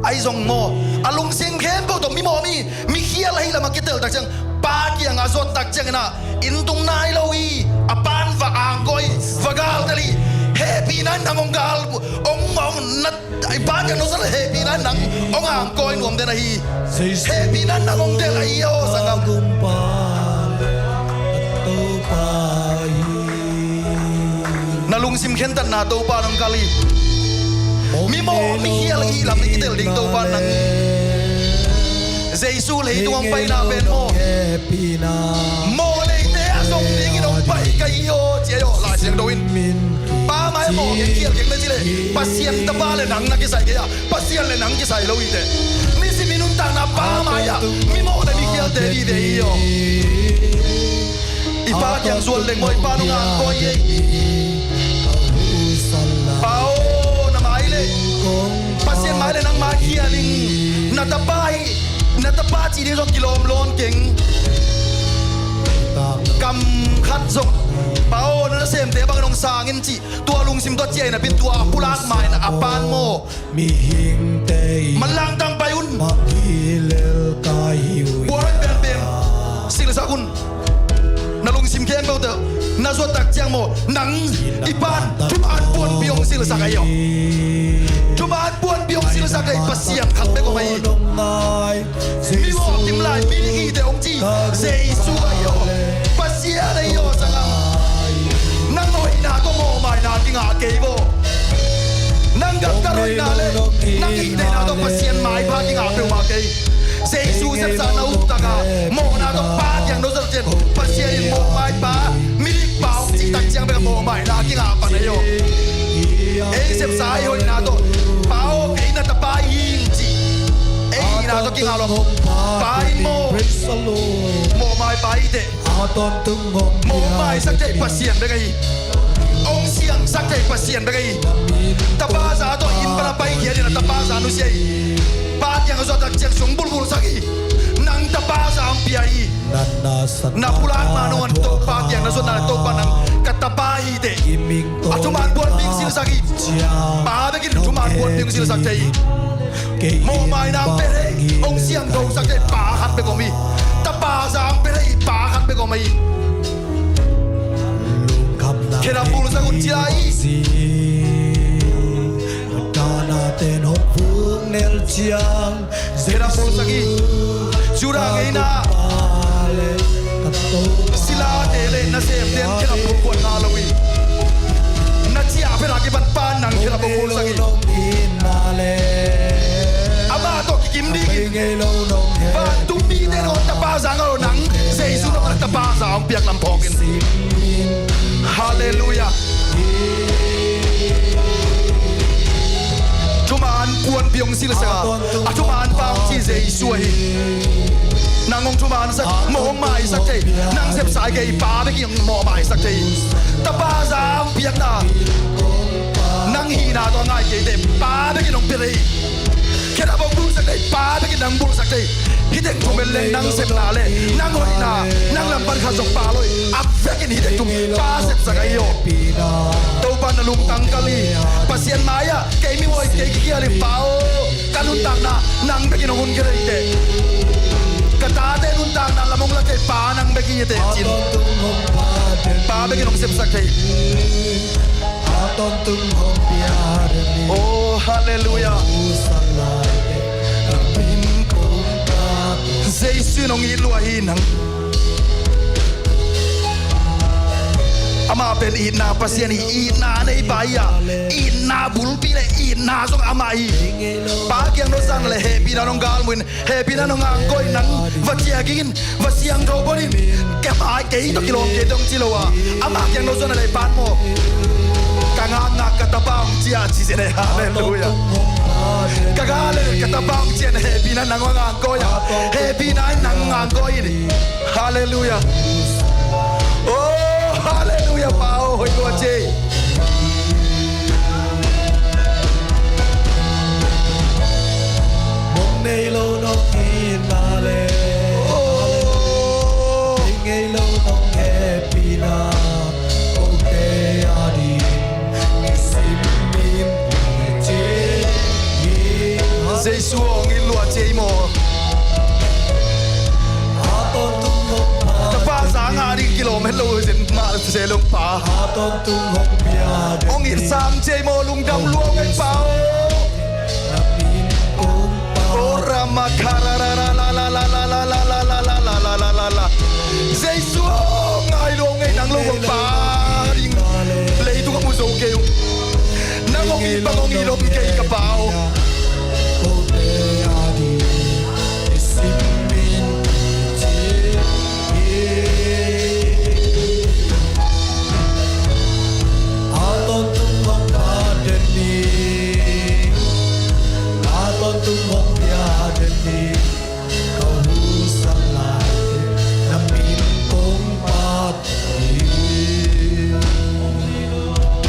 Ahi zong maw, a lungsim khempeuh tawh mimawh mi, mikhial ahih lam a kitel tak ciang, Pa kiang a zuat tak ciangin a, inn tung nai lo hi. A Pa'n va angkawi, va galtel hi. Hehpihna in nang hong gal, hong, hong na, i Pa kiang na zuat le hehpihna in nang hong angkawi nuam den ahi. Hehpihna in nang hong del ahi aw, sanggam. Na lungsim khentatna Topa nang kal hi. Mimawh, mikhial ahih lam i kitel ding Topa nang. Jesu leitung hong paina pen maw, mawh neite a zong dingin hong pai ka hi aw, ci hi aw, Lai Siangtho in. Pa mai-ah mawh keng khial keng na ci leh, Pasian Tapa le nang na kisai kei a, Pasian le nang kisai lo hi teh. Nisimin nuntakna Pa mai-ah mimawh le mikhialte vive hi aw. I Pa kiang zuan leng maw, i Pa'n hong angkawi hi. Pa aw, na mai le, Pasian mai le nang mai khial ing. Na tapa hi, na tapa cih ding zong kilawm lawn keng. Kam khat zong, Pa aw, na nasemte bangin hong sang in cih, tua lungsim tawh ciah hi napi-in tua a pulak mai-in a Pa'n maw, mihingte manlang tang pai un. Buai penpen silsak un. Na lungsim khempeuh tawh na zuat tak ciang maw, nang i Pa'n thuman puanpi hong silsak ahi aw. Thuman puanpi hong silsak ahi, Pasian khat bek om ahi. Mimawh kim lai, mi dik hi teh hong ci Jesu ahi aw. Pasian ahi aw, sanggam. Nang hoihna tawh mawhmaina kingah kei vo. Nang gamtat hoihna le nang itna tawh Pasian maipha kingah peuhmah kei. Jesu sepsa na uptak a, mawhna tawh Pa kiang na zuat ciang, Pasian in mawhmaipa, midik pa hong cih tak ciang bek a mawhmaina kingah pan ahi aw. Ei sepsa, ei hoihna tawh, Pa aw, kei na tapa hi ing cih, ei hihna tawh kingah lo. Pa in maw, mawhmaipa hi teh. Mawhmaisak thei Pasian bek ahi. Hong siangsak thei Pasian bek ahi. Tapa za tawh inn pan a paikhia ding a, tapa za nusia hi. Pa kiang a zuat tak ciang sung bulbulsak hi. Nang tapa za hong pia hi. Na pulak ma nung an Topa kiang na zuat na, Topa nang ka tapa hi teh. A thuman puanpi hong silsak hi. Pa bek in thuman puanpi hong silsak thei hi. Mawhmaina hong pia thei, hong siangthosak thei Pa khat bek om hi. Tapa za hong pia thei Pa khat bek om hi. Khedap bulsak un ci lai hi. Khedap bulsak hi. Judah ngeina silate le nasemte in khedap bulkuan ngah lo hi. Na ciah phet a kipan Pa nang khedap hong bulsak hi. Amah tawh kikim dingin vantung mite in hong tapa za ngah lo, nang Jesu na tapa za hong piak lam phawk in. Halleluiah. Thuman puanpi hong silsak a, a thuman pa hong ci Jesu ahi. Nang hong thumansak, mawhmaisak thei. Nang sepsa hi kei, Pa bek in hong mawhmaisak thei. Tapa za hong piakna, nang hihna tawh a ngai kei teh, Pa bek in hong pia thei. Khedap hong bulsak thei, Pa bek in nang bulsak thei. Hih teng thum en leng nang sepna le nang hoihna, nang lam pan khat zong Pa lo hi. A vekin hih teng thum Pa sepsak ahi aw. Topa na lungtang kal hi. Pasian mai-ah kei mihuai, kei kikhial hi Pa aw. Ka nuntakna nang bekin hong hun khia thei teh. Ka tate nuntakna lam hong la thei Pa nang bek hi teh ci-in Pa bekin hong sepsak thei. Oh, halleluiah. Jesu in hong it lua hi nang. Amah pen itna Pasian hi, itna neipa hi a, itna bulpi le itna zong amah hi. Pa kiang nong zang le hehpihna nong galmuh in, hehpihna nong ngangkawh in, nang va ciah ging in, va siangtho bawlin, kei mah kei tawh kilawm kei tong ci lo a, amah kiang nong zang le pan maw. Ka ngakngak ka tapa hong ciah ci zen e, halleluiah. Ka ga le ka tapa hong ciah in hehpihna nang va ngangkawh a, hehpihna in nang ngangkawh in. Halleluiah. Oh, halleluiah, Pa aw, hoih lua ci ei. Mong nei lo nong itna le, oh, mong nei lo nong hehpihna, kote a ding Jesu hong it lua ci ei maw. Ka pa zang a ding kilawm het lo zen mah se lo Pa. Hong it sam ci ei maw, lungdam lua ngei Pa aw. Oh, Rama Kara la la la la la la la la la la la la la la la. Jesu aw, ngai lua ngei nang lo hong pa ding. Leitung a mu zo kei uh. Nang hong it bang hong it lom kei ka Pa aw.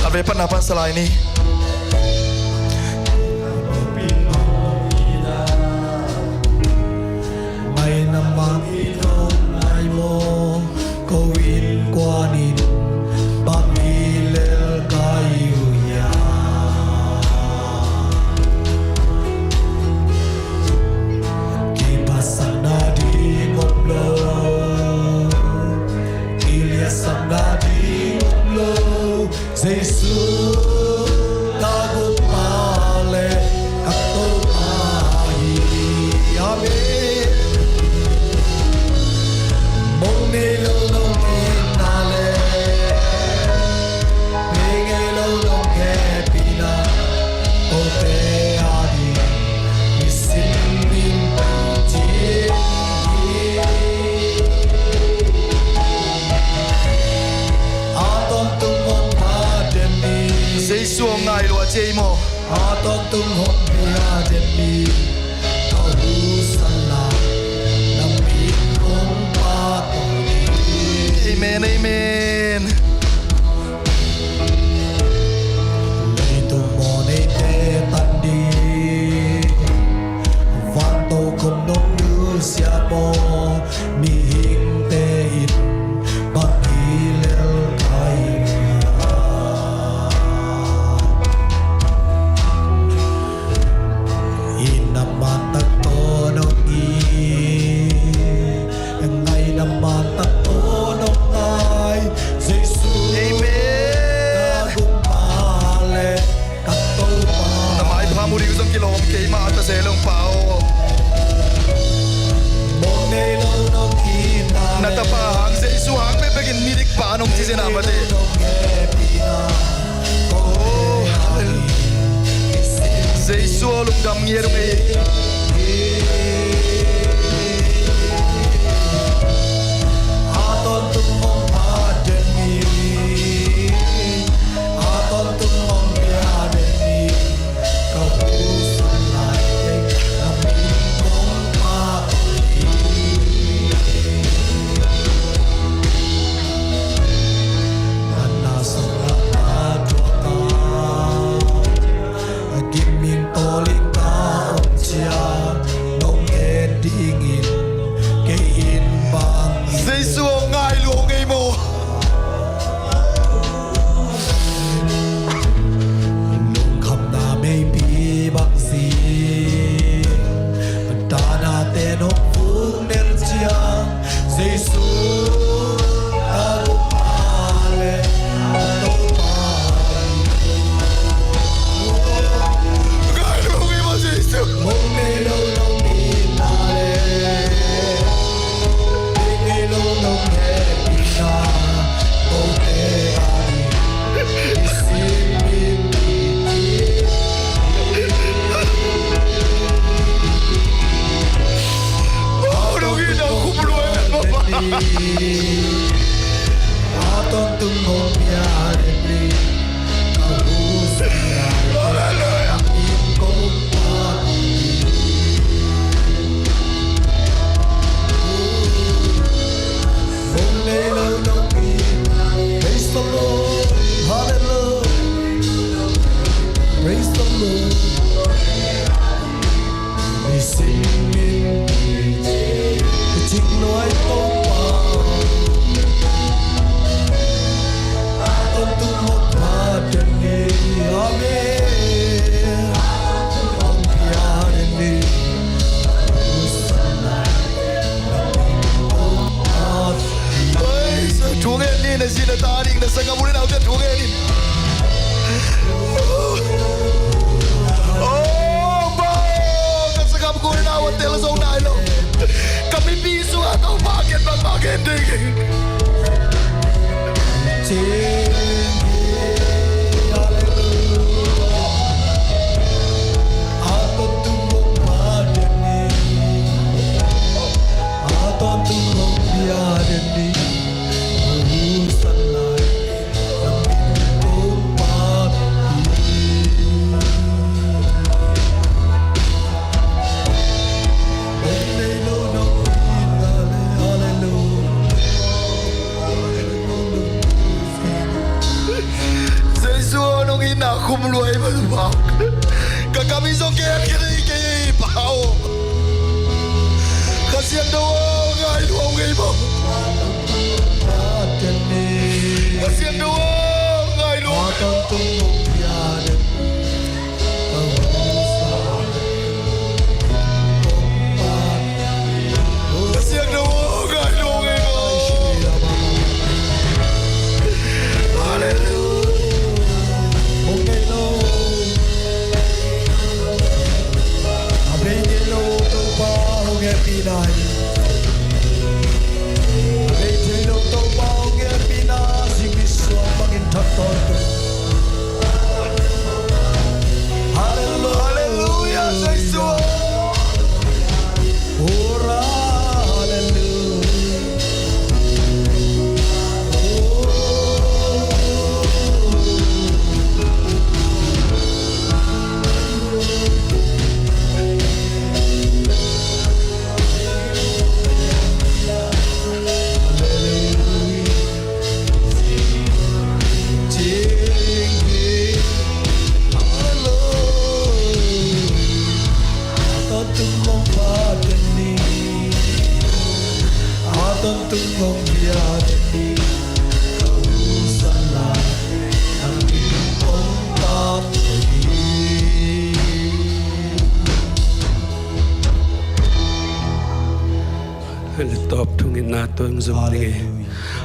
A ve pan na pan sa lai ni. Mai na mang i nong nai maw, ko innkuan in bang hi lel ka hi uh hiam? Kiphatsakna ding om lo, kiliatsakna ding om lo. Jesu ka gumpa le ka Topa hi. Amen. Mong nei lo nong itna le, mong nei lo nong hehpihna, kote a ding i sin min ci hi. A tawntung hong pia den ni. Jesu hong ngai lua ci ei maw. A tawntung hong pia den ni. Ka husa lai na min hong pia den ni. Amen, amen. Leitung mawh neite tan ding, vantokhom nong nusia maw, mihingte in bang hi lel ka hi hiam? Itna man tak tawh nong it, ngaihna man tak tawh nong ngai, Jesu. Amen. Ka gumpa le ka Topa. Na maipha mu ding zong kilawm kei mah ta se lo Pa aw. Mong nei lo nong itna le. Na tapa hang Jesu hang bekbek in midik pa nong ci zen a mate. Nong hehpihna. Oh, hallelujah. Jesu aw, lungdam ngiat ung ei. A tawntung hong pia den ni. A tawntung hong pia den ni. Ka husa lai na min hong pia den ni. Na na sung la na tua ka. Giming tawlin ka om ciang nong et dingin kei in bang. Jesu aw, ngai lua ngei maw. Lungkhamna meipi bang zing, tanate nong vuk nel ciang, Jesu ka gumpa le ka Topa. Nisingin kicing nuai Topa, a tawntung mawk pha den ni. Amen. Hong pia den ni. Oi, thu ngen ni, na zi na ta ding, na sanggam u le nau te thu ngen ni. Oh, ba, ka sanggam u le nau te la zo nai lo. Ka mipi sungah Topa gen bangmah gen ding. Hallelujah. A tawntung mawk pha den ni. A tawntung mawk pha den ni. Hosanna. Jesu aw, nong itna khum lua hi mah, ka kam i zong kei kei kei pa aw. Kha Siangtho aw, ngai lua ngei maw. Kha Siangtho aw, ngai lua. Kha Siangtho aw, ngai lua ngei maw. Hallelujah. Hong ngei lo. A bei ngei lo Topa hong hehpihna hi. A bei thei lo Topa hong hehpihna, zing nisuah bangin thak tawntung. Hallelujah. Hallelujah, Jesu. Ora, hallelujah. Hallelujah. Tawp thungetna tawh hong zom ding hi.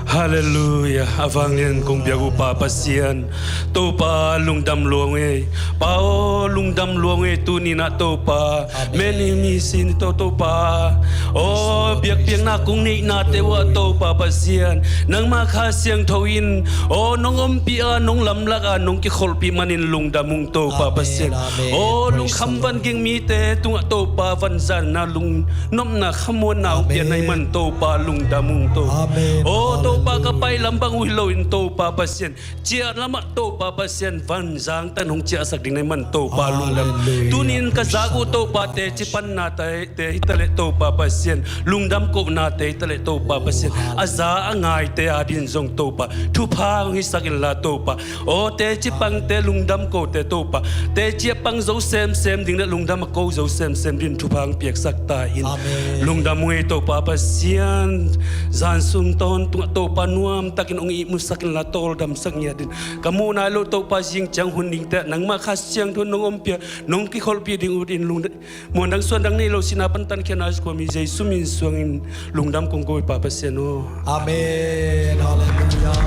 Hallelujah. Hallelujah. A vanglian kong biak uh Pa Pasian, Topa lungdam lua ngei. Pa aw, lungdam lua ngei tuni-in ah Topa. Amen. Meni mi sin to Topa. Aw, biakpiakna kong neihnate uh ah Topa Pasian, nangmah Kha Siangtho in, aw, nong ompih a, nong lamlak a, nong kikholhpih manin lungdam ung Topa Pasian. Amen. Aw, lungkham van ging mite tungah Topa vanzanna lung nopna khamuanna hong piak na hih man Topa lungdam ung Topa. Aw Topa, ka pai lam bang uh hi loin Topa Pasian, ciah lamah Topa Pasian vanzang tan hong ciahsak ding na hih man Topa lungdam. Tuni-in ka zak uh Topa, teci panna te hi taleh Topa Pasian, lungdam kohnate hi taleh Topa Pasian, a za a ngaite adingin zong Topa thupha hong hisak inla Topa. Aw teci pangte lungdam kohte Topa, teci a pang zo semsem ding le lungdam a ko zo semsem dingin thupha hong piaksak ta in. Amen. Lungdam ung ei Topa Pasian, zan sung tawntungah Topa nuamtakin hong ihmusak inla tawldamsak ngiat in. Ka muh nai loh Topa zing ciang hun dingte nangmah Kha Siangtho in nong ompih a, nong kikholhpih ding uh in lungdam. Muan dang suan dang nei lo, sihna pan tankhiatna a khuami Jesu min suangin lungdam kong ko hi Pa Pasian aw. Amen. Hallelujah.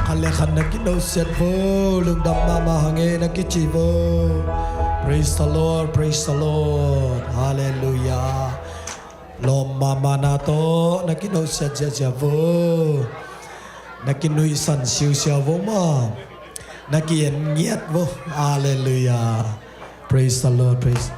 Khat le khat na kinohsiat vo, lungdam mahmah hang ei na kici vo. Praise the Lord, praise the Lord. Hallelujah. Lawm mahmahna tawh na kinohsiat ziahziah vo. Na kinuihsan siusiau vo maw. Na ki-en ngiat vo. Hallelujah. Praise the Lord, praise.